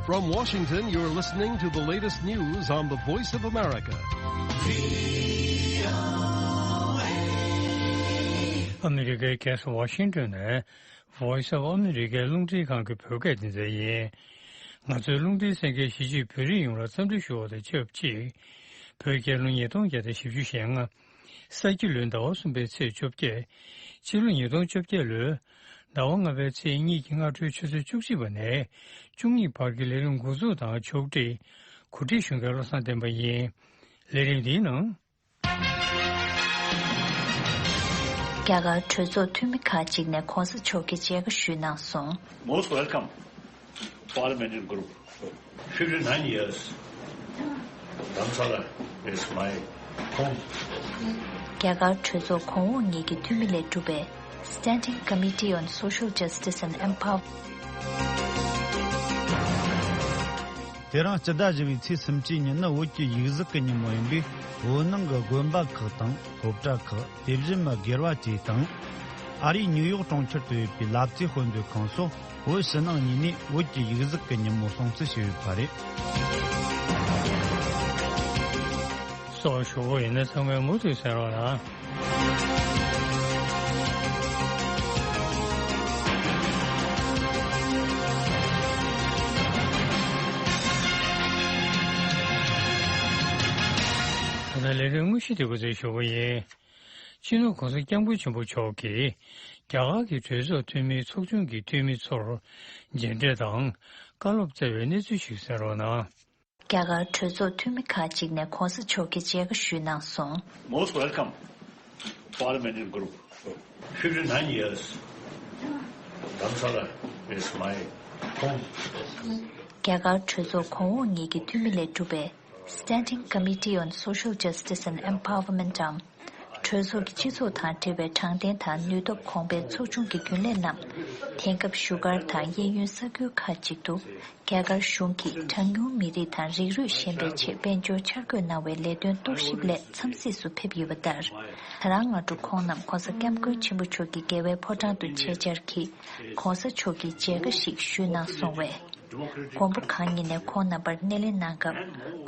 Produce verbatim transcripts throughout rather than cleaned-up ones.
From Washington, you're listening to the latest news on the Voice of America. ཨ་མི་རི་ཀའི་རྒྱལ་ས་ཝ་ཤིང་ཏོན་ནས་Voice of America རླུང་འཕྲིན་ཁང་གི་བོད་སྐད་སྡེ་ཚན་ཡིན། ང་ཚོའི་རླུང་འཕྲིན་གསན་མཁན་གཞིས་བྱེས་བོད་རིགས་ཡོངས་ལ་འཚམས་འདྲི་ཞུ་བ་དང་ཆབས་ཅིག་བོད་རྒྱལ་ལོ་ཉིས་སྟོང་བརྒྱ་དང་བཞི་བཅུ་ཞེ་ལྔ། ས་ཁྱི་ལོའི་ཟླ་བ་གསུམ་པའི་ཚེས་བཅོ་བརྒྱད། ཕྱི་ལོ་ཉིས་སྟོང་བཅོ་བརྒྱད་ལོའི་ཟླ་བ་ལྔ་པའི་ཚེས་གཉིས་ཀྱི་སྔ་དྲོའི་ཆུ་ཚོད་བཅུ་གཅིག་པ་ནས་བཅུ་གཉིས་བར་གྱི་ལས་རིམ་འགོ་འཛུགས་དང་ཕྱོགས་སྒྲིག་གོ་སྒྲིག་ཞུ་མཁན་བློ་བཟང་བསྟན་པ་ཡིན། ལས་རིམ་འདིའི་ནང་། རྒྱ་གར་གྲོས་ཚོགས་འཐུས་མི་ཁག་ཅིག་ནས་གོང་ས་མཆོག་གི་མཇལ་ཁ་ཞུས་གནང་སོང་། Most welcome, Parliamentary Group. Fifty-nine years, Dharamsala is my home. རྒྱ་གར་གྲོས་ཚོགས་གོང་འོག་གཉིས་ཀྱི་འཐུས་མི་ལས་གྲུབ་པའི་Standing Committee on Social Justice and Empowerment. དེ་རིང་སྤྱི་ཟླ་བཞི་བའི་ཚེས་སུམ་ཅུ་ཉིན་ནི་བོད་ཀྱི་ཡིག་གཟུགས་ཀྱི་ཉིན་མོ་ཡིན་པས། བོད་ནང་གི་དགོན་པ་ཁག་དང་སློབ་གྲྭ་ཁག་དེ་བཞིན་མི་སྒེར་བ་བཅས་དང་། ཨ་རིའི་ཉིའུ་ཡོག་གྲོང་ཁྱེར་དུ་ཡོད་པའི་ལབ་ཙེ་དཔོན་པོའི་ཁང་སོགས་བོད་ཕྱི་ནང་གཉིས་ནས་བོད་ཀྱི་ཡིག་གཟུགས་ཀྱི་ཉིན་མོ་སྲུང་བརྩི་ཞུས་ཡོད་པ་རེད། སོགས་ཞུ་སྒོ་ཡིན་ན་ཚང་མས་མུ་མཐུད་གསན་རོགས་གནང་། ད་ལྟ་ལས་རིམ་དངོས་གཞི་དེ་འགོ་འཛུགས་ཞུ་གི་ཡིན། སྤྱི་ནོར་༸གོང་ས་༸སྐྱབས་མགོན་ཆེན་པོ་མཆོག་གིས་རྒྱ་གར་གྱི་གྲོས་ཚོགས་འཐུས་མིའི་ཚོགས་ཆུང་གི་འཐུས་མི་ཚོར་མཇལ་འཕྲད་དང་བཀའ་སློབ་སྩལ་བའི་གནས་ཚུལ་ཞིག་གསན་རོགས་གནང་། རྒྱ་གར་གྲོས་ཚོགས་འཐུས་མི་ཁག་ཅིག་ནས་༸གོང་ས་མཆོག་གི་མཇལ་ཁ་ཞུས་གནང་སོང་། Most welcome, Parliamentary Group. Fifty-nine years, Dharamsala is my home. རྒྱ་གར་གྲོས་ཚོགས་གོང་འོག་གཉིས་ཀྱི་འཐུས་མི་ལས་གྲུབ་པའི་Standing Committee on Social Justice and Empowerment འམ། གྲོས་ཚོགས་ཀྱི་སྤྱི་ཚོགས་དང་འབྲེལ་བའི་དྲང་བདེན་དང་ནུས་སྟོབས་གོང་འཕེལ་ཚོགས་ཆུང་གི་རྒྱུན་ལས་རྣམས་དེང་སྐབས་བཞུགས་སྒར་དང་གཡས་གཡོན་ས་ཁུལ་ཁག་ཅིག་ཏུ་རྒྱ་གར་གཞུང་གིས་གྲངས་ཉུང་མི་རིགས་དང་རིགས་རུས་ཞན་པའི་ཆེད་དཔལ་འབྱོར་འཆར་འགོད་གནང་བའི་ལས་དོན་རྟོག་ཞིབ་སླད་འཚམས་གཟིགས་སུ་ཕེབས་ཡོད་པ་ལྟར། ད་རང་སྔ་དྲོ་ཁོང་རྣམས་༸གོང་ས་༸སྐྱབས་མགོན་ཆེན་པོ་མཆོག་གི་རྒྱལ་བའི་ཕོ་བྲང་དུ་ཆེད་བཅར་གྱིས་༸གོང་ས་མཆོག་གི་མཇལ་ཁ་ཞིག་ཞུས་གནང་སོང་བས། མགོན་པོ་གང་ཉིད་ནས་ཁོང་རྣམ་པར་སྣེ་ལེན་གནང་སྐབས།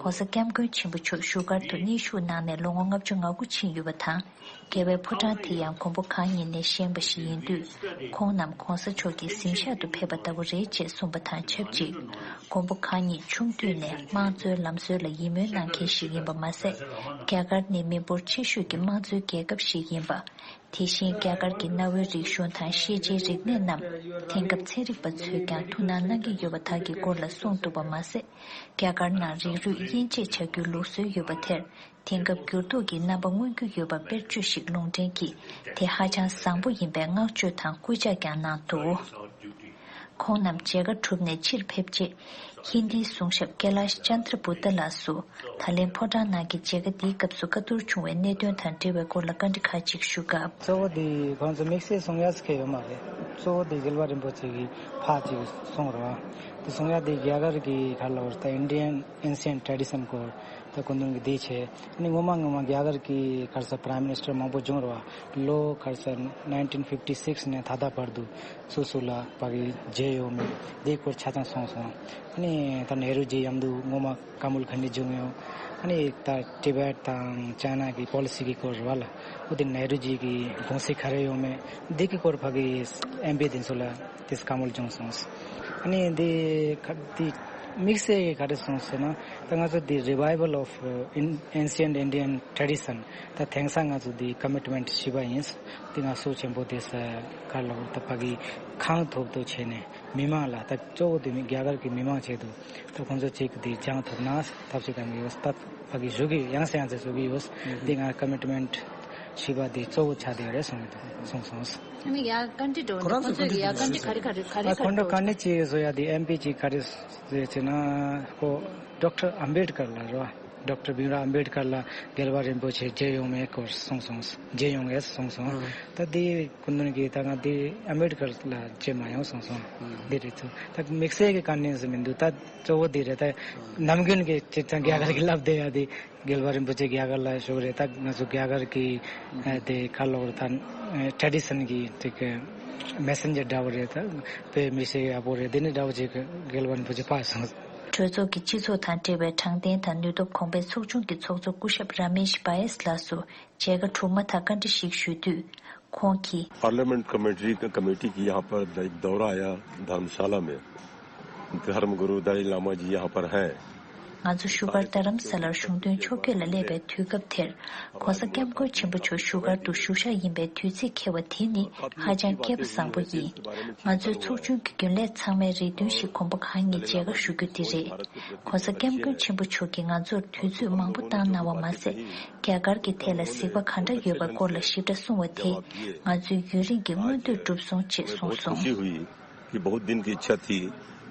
༸གོང་ས་༸སྐྱབས་མགོན་ཆེན་པོ་མཆོག་བཞུགས་སྒར་དུ་གནས་བཞུགས་གནང་ནས་ལོ་ངོ་ལྔ་བཅུ་ང་དགུ་ཕྱིན་ཡོད་པ་དང་། རྒྱལ་བའི་ཕོ་བྲང་དེ་ཡང་མགོན་པོ་གང་ཉིད་ནས་བཞེངས་པ་ཞིག་ཡིན་དུས། ཁོང་རྣམས་༸གོང་ས་མཆོག་གི་གཟིམ་ཤག་ཏུ་ཕེབས་པ་ལྟ་བུ་རེད་ཅེས་གསུངས་པ་དང་ཆབས་ཅིག་མགོན་པོ་གང་ཉིད་ཆུང་དུས་ནས་དམངས་གཙོའི་ལམ་སྲོལ་ལ་ཡིད་སྨོན་གནང་མཁན་ཞིག་ཡིན་པ་མ་ཟད། རྒྱ་གར་ནི་མི་འབོར་ཆེ་ཤོས་ཀྱི་དམངས་གཙོའི་རྒྱལ་ཁབ་ཞིག་ཡིན་པ། དེ་བཞིན་རྒྱ་གར་གྱི་གནའ་བོའི་རིག་གཞུང་དང་ཤེས་བྱའི་རིག་གནས་རྣམས་དེང་སྐབས་ཚན་རིག་པ་ཚོས་ཀྱང་ཐུགས་སྣང་གནང་གི་ཡོད་པ་དག་གི་སྐོར་ལ་གསུངས་འདུག་པ་མ་ཟད། རྒྱ་གར་ནང་རིགས་རུས་དབྱེ་འབྱེད་བྱ་རྒྱུའི་ལུགས་སྲོལ་ཡོད་པ་དེར་དེང་སྐབས་འགྱུར་ལྡོག་གི་རྣམ་པ་མངོན་རྒྱུ་ཡོད་པ་དཔེར་བརྗོད་ཞིག་ལུང་འདྲེན་གྱིས་དེ་ཧ་ཅང་བཟང་པོ་ཡིན་པའི་བསྔགས་བརྗོད་དང་སྐུལ་ལྕག་ཀྱང་གནང་འདུག་ཁོང་རྣམས་མཇལ་ཁ་གྲུབ་ནས་ཕྱིར་ཕེབས་རྗེས། ཧིན་དིའི་གསུང་ཞབས་ཀེ་ལཱཤ་ཅན་དྲ་བུདྡྷ་ལགས་སུ། ད་ལན་ཕོ་བྲང་ནང་གི་མཇལ་ཁ་འདིའི་སྐབས་སུ་བཀའ་བསྡུར་བྱུང་བའི་གནད་དོན་དང་འབྲེལ་བའི་སྐོར་ལ་བཀའ་འདྲི་ཁག་ཅིག་ཞུ་སྐབས། གཙོ་བོ་དེ་ཁོང་ཚོ་དམིགས་བསལ་གསུང་ཡག་ཟེར་མཁན་ཡོད་མ་རེད། གཙོ་བོ་དེ་རྒྱལ་བ་རིན་པོ་ཆེ་གི་ཕར་ཅིག་གསུང་རོགས། དེ་གསུང་ཡག་དེ་རྒྱ་གར་གྱི་ག་རེ་ལབ་དགོས་རེད། ད་Indian ancient tradition སྐོར་ད་སྐུ་མདུན་གྱིས་དེ་བྱས། ཨ་ནི་སྔོན་མ་སྔོན་མ་རྒྱ་གར་གྱི་ག་རེ་ཟེར་Prime Minister མང་པོ་བྱུང་རེད་བ། ལོ་ག་རེ་ཟེར་nineteen fifty six ནས་ད་ལྟ་བར་དུ། སུ་སུ་ལ་ཕ་གི་མཇལ་ཡོད་མེད་དེའི་སྐོར་ཆ་ཚང་གསུངས་སོང་། ཨ་ནི་ད་ནེ་རུ་ཇི་མཉམ་དུ་སྔོན་མ་ཀ་མུལ་ཁ་ནི་བྱུང་ཡོད། ཨ་ནི་ད་ཏི་བེད་དང་ཅའི་ན་གི་པོ་ལི་སི་གི་སྐོར་རེད་བ་ལ། འོ་དེ་ནེ་རུ་ཇི་གི་དགོངས་གཞི་ག་རེ་ཡོད་མེད་འདི་གི་སྐོར་ཕ་གི་ཨེམ་པི་དེ་ཚོ་ལ་དེ་ཀ་མུལ་བྱུང་སོང་། ཨ་ནི་འདི་ཁ་འདི་དམིགས་བསལ་གྱི་ག་རེ་གསུངས་ཟེར་ན། ད་ང་ཚོ་འདི་Revival of, uh, in- Ancient Indian Tradition ད་དེང་སང་ང་ཚོ་འདི་ཀ་མི་ཊི་མེན་ཊི་བཞི་པ་ཡིན། འདི་ང་ཚོ་ཆེན་པོ་དེ་ས་ག་ལ་བར་ད་ཕ་གི་ཁང་ཐོག་ཏུ་བྱས་ནས་མི་མང་ལ་ད་གཙོ་བོ་དེ་མི་རྒྱ་གར་གྱི་མི་མང་ཆེད་དུ་ད་ཁོང་ཚོ་གཅིག་དེ་སྦྱང་ཐུབ་ན་ཐབས་ཤེས་གཏང་གི་ཡོད། ད་ཕ་གི་ཞུ་གི་ཡང་སེ་ཡང་སེ་ཞུ་གི་ཡོད། འདི་ང་ཀ་མི་ཊི་མེན་ཊི་བཞི་པ་དེ་གཙོ་བོ་ཆགས་བསྡད་ཡོད་རེད་གསུངས་གསུངས་སོང་། ཨ་ནི་ཡ་བཀའ་འདྲི་འགྲོ་ཁོ་རང་ཚོ་ཁོང་ཚོས་ཀྱི་ཡ་བཀའ་འདྲི་ག་རེ་ག་རེ་ག་རེ་ཨ་ཁོང་ཁྲོ་བཀའ་འདྲི་ཅིག་བཟོ་ཡ་དེ་ཨེམ་པི་ཅིག་ག་རེ་ཟེར་ཅེ་ན་ཁོ་ཌོག་ཊར་ཨམ་བེད་ཀར་ལ་རེད་བ། ཌོག་ཊར་བྷིམ་རའོ་ཨམ་བེད་ཀར་ལ་རྒྱལ་བ་རིན་པོ་ཆེ་མཇལ་ཡོང་མེད་སྐོར་གསུངས་སོང་། མཇལ་ཡོང་ངེས་གསུངས་སོང་། ཨ། ད་དེ་སྐུ་མདུན་གྱིས་ད་ང་དེ་ཨམ་བེད་ཀར་ལ་མཇལ་མ་ཡོང་གསུངས་སོང་། ཨ། འདི་རེད་ཚུལ་ད་དམིགས་བསལ་གྱི་བཀའ་འདྲི་ཟེར་མི་འདུག་ད་གཙོ་བོ་འདི་རེད། ད་ཨ་ནམ་རྒྱུན་གྱི་སྤྱིར་བཏང་རྒྱ་གར་གྱི་ལབ་བསྡད་ཡ་དེ་རྒྱལ་བ་རིན་པོ་ཆེ་རྒྱ་གར་ལ་བཞུགས་རེད། ད་ང་ཚོ་རྒྱ་གར་གྱི་ཨ་དེ་ག་ལབ་དགོས་རེད། ད་ཊེ་ཌི་ཤན་གྱི་ཅིག་མེ་སེན་ཇར་འདྲ་བོ་རེད། ད་བོད་མི་ཤེས་ཡག་པོ་རེད། དེ་ནི་འདྲ་བོ་ཅིག་རྒྱལ་བ་རིན་པོ་ཆེ་ཕར་སོང་། གྲོས་ཚོགས་ཀྱི་སྤྱི་ཚོགས་དང་འབྲེལ་བའི་དྲང་བདེན་དང་ནུས་སྟོབས་གོང་འཕེལ་ཚོགས་ཆུང་གི་ཚོགས་གཙོ་སྐུ་ཞབས་ར་མེཤ་བྷ་ཡེས་ལགས་སུ་མཇལ་ཁ་གྲུབ་མ་ཐག་བཀའ་འདྲི་ཞིག་ཞུས་དུས། ཁོང་གིས། parliament committee committee की यहाँ पर एक दौरा आया धर्मशाला में। धर्म गुरु दलाई लामा जी यहाँ पर हैं। ང་ཚོ་བཞུགས་སྒར་རྡ་རམ་ས་ལར་གཞུང་དོན་ཕྱོགས་བསྐྱོད་ལ་སླེབས་པའི་དུས་སྐབས་དེར། ྋགོང་ས་ྋསྐྱབས་མགོན་ཆེན་པོ་མཆོག་བཞུགས་སྒར་དུ་བཞུགས་ཞག་ཡིན་པའི་དུས་ཚིགས་འཁེལ་བ་དེ་ནི་ཧ་ཅང་སྐལ་པ་བཟང་པོ་ཡིན། ང་ཚོའི་ཚོགས་ཆུང་གི་རྒྱུན་ལས་ཚང་མའི་རེ་འདུན་ཞིག་གོམ་པ་གང་ཡིན་མཇལ་ཁ་ཞུ་རྒྱུ་དེ་རེད། ྋགོང་ས་ྋསྐྱབས་མགོན་ཆེན་པོ་མཆོག་གིས་ང་ཚོར་དུས་ཚོད་མང་པོ་བཏང་གནང་བ་མ་ཟད། རྒྱ་གར་གྱི་ཐད་ལ་གཟིགས་པ་ག་འདྲ་ཡོད་པའི་སྐོར་ལ་ཞིབ་ཕྲ་གསུངས་པ་དེས་ང་ཚོའི་ཡུན་རིང་གི་མངོན་འདོད་གྲུབ་སོང་ཅེས་གསུངས་སོང་། कि बहुत दिन की इच्छा थी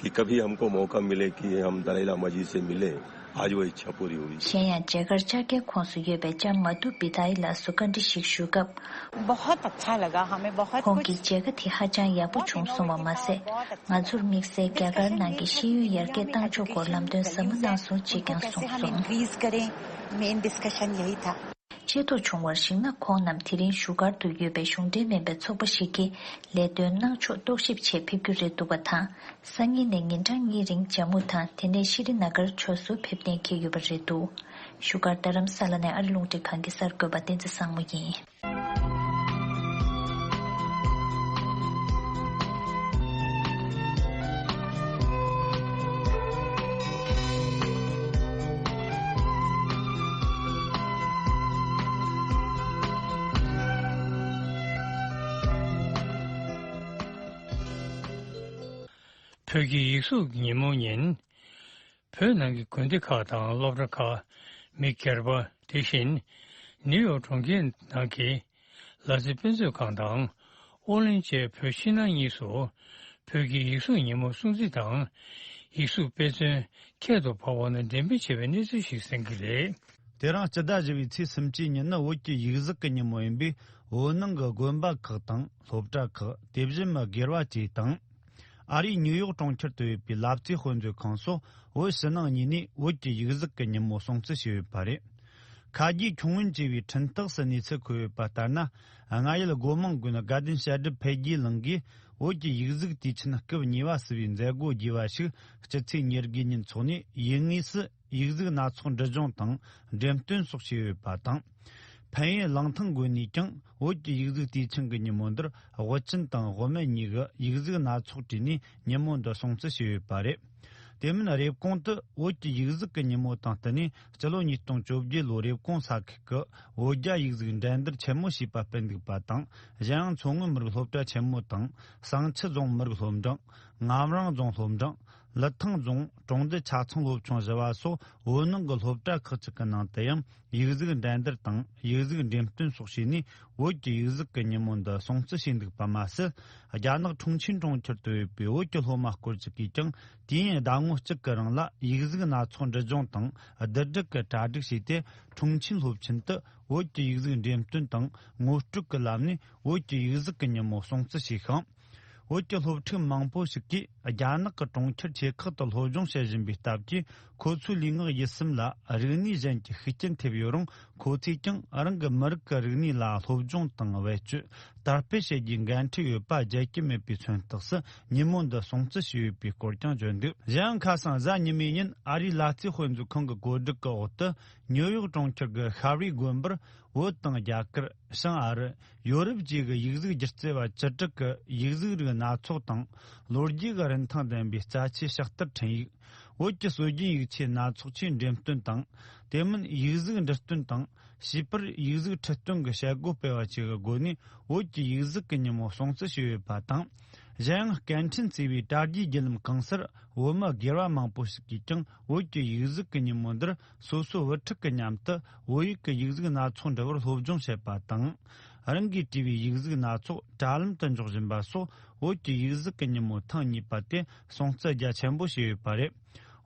कि कभी हमको मौका मिले कि हम दलाई लामा जी से मिलें। आज वो इच्छा पूरी हुई। གཞན་ཡང་མཇལ་ཁར་བཅར་མཁན་ཁོངས་སུ་ཡོད་པའི་ལྕམ་མ་དུ་བི་ཐའི་ལགས་སུ་བཀའ་འདྲི་ཞིག་ཞུས་སྐབས། बहुत अच्छा लगा हमें बहुत ཁོང་གིས་མཇལ་ཁ་དེ་ཧ་ཅང་ཡག་པོ་བྱུང་སོང་བ་མ་ཟད། ང་ཚོར་དམིགས་བསལ་རྒྱ་གར་ནང་གི་ཤེས་ཡོན་ཡར་རྒྱས་གཏང་ཕྱོགས་སྐོར་ལམ་སྟོན་ཟབ་མོ་གནང་སོང་ཅེས་ཀྱང་གསུངས་སོང་། ཤེས་རྟོགས་བྱུང་བར་གཞིགས་ན་ཁོང་རྣམས་དེ་རིང་བཞུགས་སྒར་དུ་ཡོད་པའི་གཞུང་འབྲེལ་མིན་པའི་ཚོགས་པ་ཞིག་གི་ལས་དོན་གནང་ཕྱོགས་རྟོག་ཞིབ་ཆེད་ཕེབས་རྒྱུ་རེད་འདུག་པ་དང་། སང་ཉིན་ནས་ཉིན་གྲངས་གཉིས་རིང་ཇམ་མུ་དང་དེ་ནས་ཤྲི་ན་གར་ཕྱོགས་སུ་ཕེབས་གཏན་འཁེལ་ཡོད་པ་རེད་འདུག་བཞུགས་སྒར་རྡ་རམ་ས་ལ་ནས་ཨ་རི་རླུང་འཕྲིན་ཁང་གི་གསར་འགོད་པ་བསྟན་འཛིན་བཟང་མོ་ཡིན། བོད་ཀྱི་ཡིག་གཟུགས་ཉིན་མོ་ཉིན། བོད་ནང་གི་དགོན་སྡེ་ཁག་དང་སློབ་གྲྭ་ཁག་མི་སྒེར་པ། དེ་བཞིན་ནིའུ་ཡོག་གྲོང་ཁྱེར་ནང་གི་ལ་རྩེ་དཔེ་མཛོད་ཁང་དང་ཨོ་གླིང་བཅས་བོད་ཕྱི་ནང་གཉིས་སུ་བོད་ཀྱི་ཡིག་གཟུགས་ཉིན་མོ་སྲུང་བརྩི་དང་ཡིག་གཟུགས་དཔེ་མཚོན་ཁྱད་དུ་འཕགས་པ་ནང་འགྲེམས་སྤེལ་བྱས་པའི་གནས་ཚུལ་ཞིག་གསན་གྱི་རེད། དེ་རིང་སྤྱི་ཟླ་བཞི་པའི་ཚེས་སུམ་ཅུའི་ཉིན་ནི་བོད་ཀྱི་ཡིག་གཟུགས་ཀྱི་ཉིན་མོ་ཡིན་པས། བོད་ནང་གི་དགོན་པ་ཁག་དང་སློབ་གྲྭ་ཁག་དེ་བཞིན་མི་སྒེར་བ་བཅས་དང་། ཨ་རིའི་ཉིའུ་ཡོག་གྲོང་ཁྱེར་དུ་ཡོད་པའི་ལ་རྩེ་དཔེ་མཛོད་ཁང་སོགས་བོད་ཕྱི་ནང་གཉིས་ནས་བོད་ཀྱི་ཡིག་གཟུགས་ཀྱི་ཉིན་མོ་སྲུང་བརྩི་བྱས་ཡོད་པ་རེད། ཁ་རྗེ་ཁྱུང་པོ་མཇལ་བའི་འཕྲིན་སྟེགས་སུ་གནས་ཚུལ་འཁོད་ཡོད་པ་ལྟར་ན། རྔ་ཡུལ་སྒོ་མང་དགོན་དགའ་ལྡན་བཤད་སྒྲུབ་འཕེལ་རྒྱས་གླིང་གིས་བོད་ཀྱི་ཡིག་གཟུགས་དུས་ཆེན་སྐབས་གཉིས་པ་ཟེར་བའི་མཛད་སྒོ་རྒྱས་པ་ཞིག་སྤྱི་ཚེས་ཉེར་དགུ་ཉིན་འཚོགས་ནས། ཡུལ་དངོས་སུ་ཡིག་གཟུགས་སྣ་ཚོགས་འབྲི་སྦྱོང་དང་འགྲེམས་སྟོན་སོགས་བྱས་ཡོད་པ་དང་། ཕན་ཡུལ་གླང་ཐང་དགོན་ནས་ཀྱང་བོད་ཀྱི་ཡིག་གཟུགས་དུས་ཆེན་གྱི་ཉིན་མོ་འདིར་དབུ་ཅན་དང་དབུ་མེད་གཉིས་ཀྱིས་ཡིག་གཟུགས་སྣ་ཚོགས་བྲིས་ནས་ཉིན་མོ་འདི་སྲུང་བརྩི་བྱས་ཡོད་པ་རེད། དེ་མིན་རེབ་གོང་དུ་བོད་ཀྱི་ཡིག་གཟུགས་ཀྱི་ཉིན་མོ་དང་བསྟུན་ནས་སྤྱི་ལོ་ཉིས་སྟོང་བཅོ་བརྒྱད་ལོའི་རེབ་གོང་ས་ཁུལ་གྱི་བོད་རྒྱ་ཡིག་གཟུགས་འགྲན་བསྡུར་ཆེན་མོ་ཞེས་པ་སྤེལ་འདུག་པ་དང་། གཞན་ཡང་མཚོ་སྔོན་མི་རིགས་སློབ་གྲྭ་ཆེན་མོ་དང་། བསང་ཆུ་རྫོང་མི་རིགས་སློབ་འབྲིང་། ངམ་རང་རྫོང་སློབ་འབྲིང་། ལི་ཐང་རྫོང་གྲོང་སྡེ་ཆ་ཚང་སློབ་ཆུང་བཞི་བ་སོགས་བོད་ནང་གི་སློབ་གྲྭ་ཁག་ཅིག་གི་ནང་དུ་ཡང་ཡིག་གཟུགས་འགྲན་བསྡུར་དང་ཡིག་གཟུགས་འགྲེམས་སྟོན་སོགས་བྱས་ནས་བོད་ཀྱི་ཡིག་གཟུགས་ཀྱི་ཉིན་མོ་འདི་སྲུང་བརྩི་བྱས་འདུག་པ་མ་ཟད། རྒྱ་ནག་ཁྲུང་ཆིན་གྲོང་ཁྱེར་དུ་ཡོད་པའི་བོད་ཀྱི་སློབ་མ་སྐོར་ཅིག་གིས་ཀྱང་དུས་ཡུན་ཟླ་ངོ་གཅིག་གི་རིང་ལ་ཡིག་གཟུགས་སྣ་ཚོགས་འབྲི་སྦྱོང་དང་བསྡུ་སྒྲིག་གི་གྲ་སྒྲིག་བྱས་ཏེ། ཁྲུང་ཆིན་སློབ་ཆེན་དུ་བོད་ཀྱི་ཡིག་གཟུགས་འགྲེམས་སྟོན་དང་ངོ་སྤྲོད་ཀྱི་ལམ་ནས་བོད་ཀྱི་ཡིག་གཟུགས་ཀྱི་ཉིན་མོ་སྲུང་བརྩི་བྱས་ཤིང་། བོད་ཀྱི་སློབ་ཕྲུག་མང་པོ་ཞིག་གིས་རྒྱ་ནག་གི་གྲོང་ཁྱེར་ཆེ་ཁག་ཏུ་སློབ་སྦྱོང་བྱེད་བཞིན་པའི་སྟབས་ཀྱིས། ཁོ་ཚོའི་ལུས་ངག་ཡིད་གསུམ་ལ་རིག་གནས་གཞན་གྱི་ཤུགས་རྐྱེན་ཐེབས་ཡོད་རུང་། ཁོ་ཚོས་ཀྱང་རང་གི་མི་རིགས་ཀྱི་རིག་གནས་ལ་སློབ་སྦྱོང་དང་བེད་སྤྱོད་དར་སྤེལ་བྱེད་རྒྱུའི་འགན་འཁྲི་ཡོད་པ་བརྗེད་ཀྱི་མེད་པའི་མཚོན་རྟགས་སུ་ཉིན་མོ་འདི་སྲུང་བརྩི་བྱས་ཡོད་པའི་སྐོར་ཀྱང་བརྗོད་འདུག་གཞན་ཡང་ཁ་སང་གཟའ་ཉི་མའི་ཉིན་ཨ་རིའི་ལ་རྩེ་དཔེ་མཛོད་ཁང་གི་བཀོད་སྒྲིག་གི་འོག་ཏུ། ཉིའུ་ཡོག་གྲོང་ཁྱེར་གྱི་ཤ་རི་དགོན་པར་བོད་དང་རྒྱ་གར། བྱང་ཨ་རི། ཡོ་རོབ་བཅས་ཀྱི་ཡིག་གཟུགས་སྒྱུ་རྩལ་བ་བཅུ་དྲུག་གི་ཡིག་གཟུགས་རིགས་སྣ་ཚོགས་དང་། ལོ་རྒྱུས་ཀྱི་རིན་ཐང་ལྡན་པའི་རྩ་ཆེའི་ཕྱག་བསྟར་འཕྲིན་ཡིག་བོད་ཀྱི་སྲོལ་རྒྱུན་ཡིག་ཆའི་སྣ་ཚོགས་ཆེད་འགྲེམས་སྟོན་དང་། དེ་མིན་ཡིག་གཟུགས་འབྲི་སྟོན་དང་། བྱིས་པར་ཡིག་གཟུགས་ཁྲིད་སྟོན་གྱི་བྱེད་སྒོ་སྤེལ་བ་བཅས་ཀྱི་སྒོ་ནས་བོད་ཀྱི་ཡིག་གཟུགས་ཀྱི་ཉིན་མོ་སྲུང་བརྩི་བྱས་ཡོད་པ་དང་། གཞན་ཡང་། སྐད་འཕྲིན་བརྩིས་པའི་དྲ་རྒྱའི་བརྒྱུད་ལམ་གང་སར་བོད་མི་སྒེར་བ་མང་པོ་ཞིག་གིས་ཀྱང་བོད་ཀྱི་ཡིག་གཟུགས་ཀྱི་ཉིན་མོ་འདིར་སོ་སོའི་བུ་ཕྲུག་གི་མཉམ་དུ་བོད་ཡིག་གི་ཡིག་གཟུགས་སྣ་ཚོགས་འབྲི་བར་སློབ་སྦྱོང་བྱེད་པ་དང་། རང་གིས་བྲིས་པའི་ཡིག་གཟུགས་སྣ་ཚོགས་དྲ་ལམ་དུ་འཇོག་བཞིན་པ་སོགས་བོད་ཀྱི་ཡིག་གཟུགས་ཀྱི་ཉིན་མོ་ཐེངས་གཉིས་པ་དེ་སྲུང་བརྩི་རྒྱ་ཆེན་པོ་བྱས་ཡོད་པ་རེད།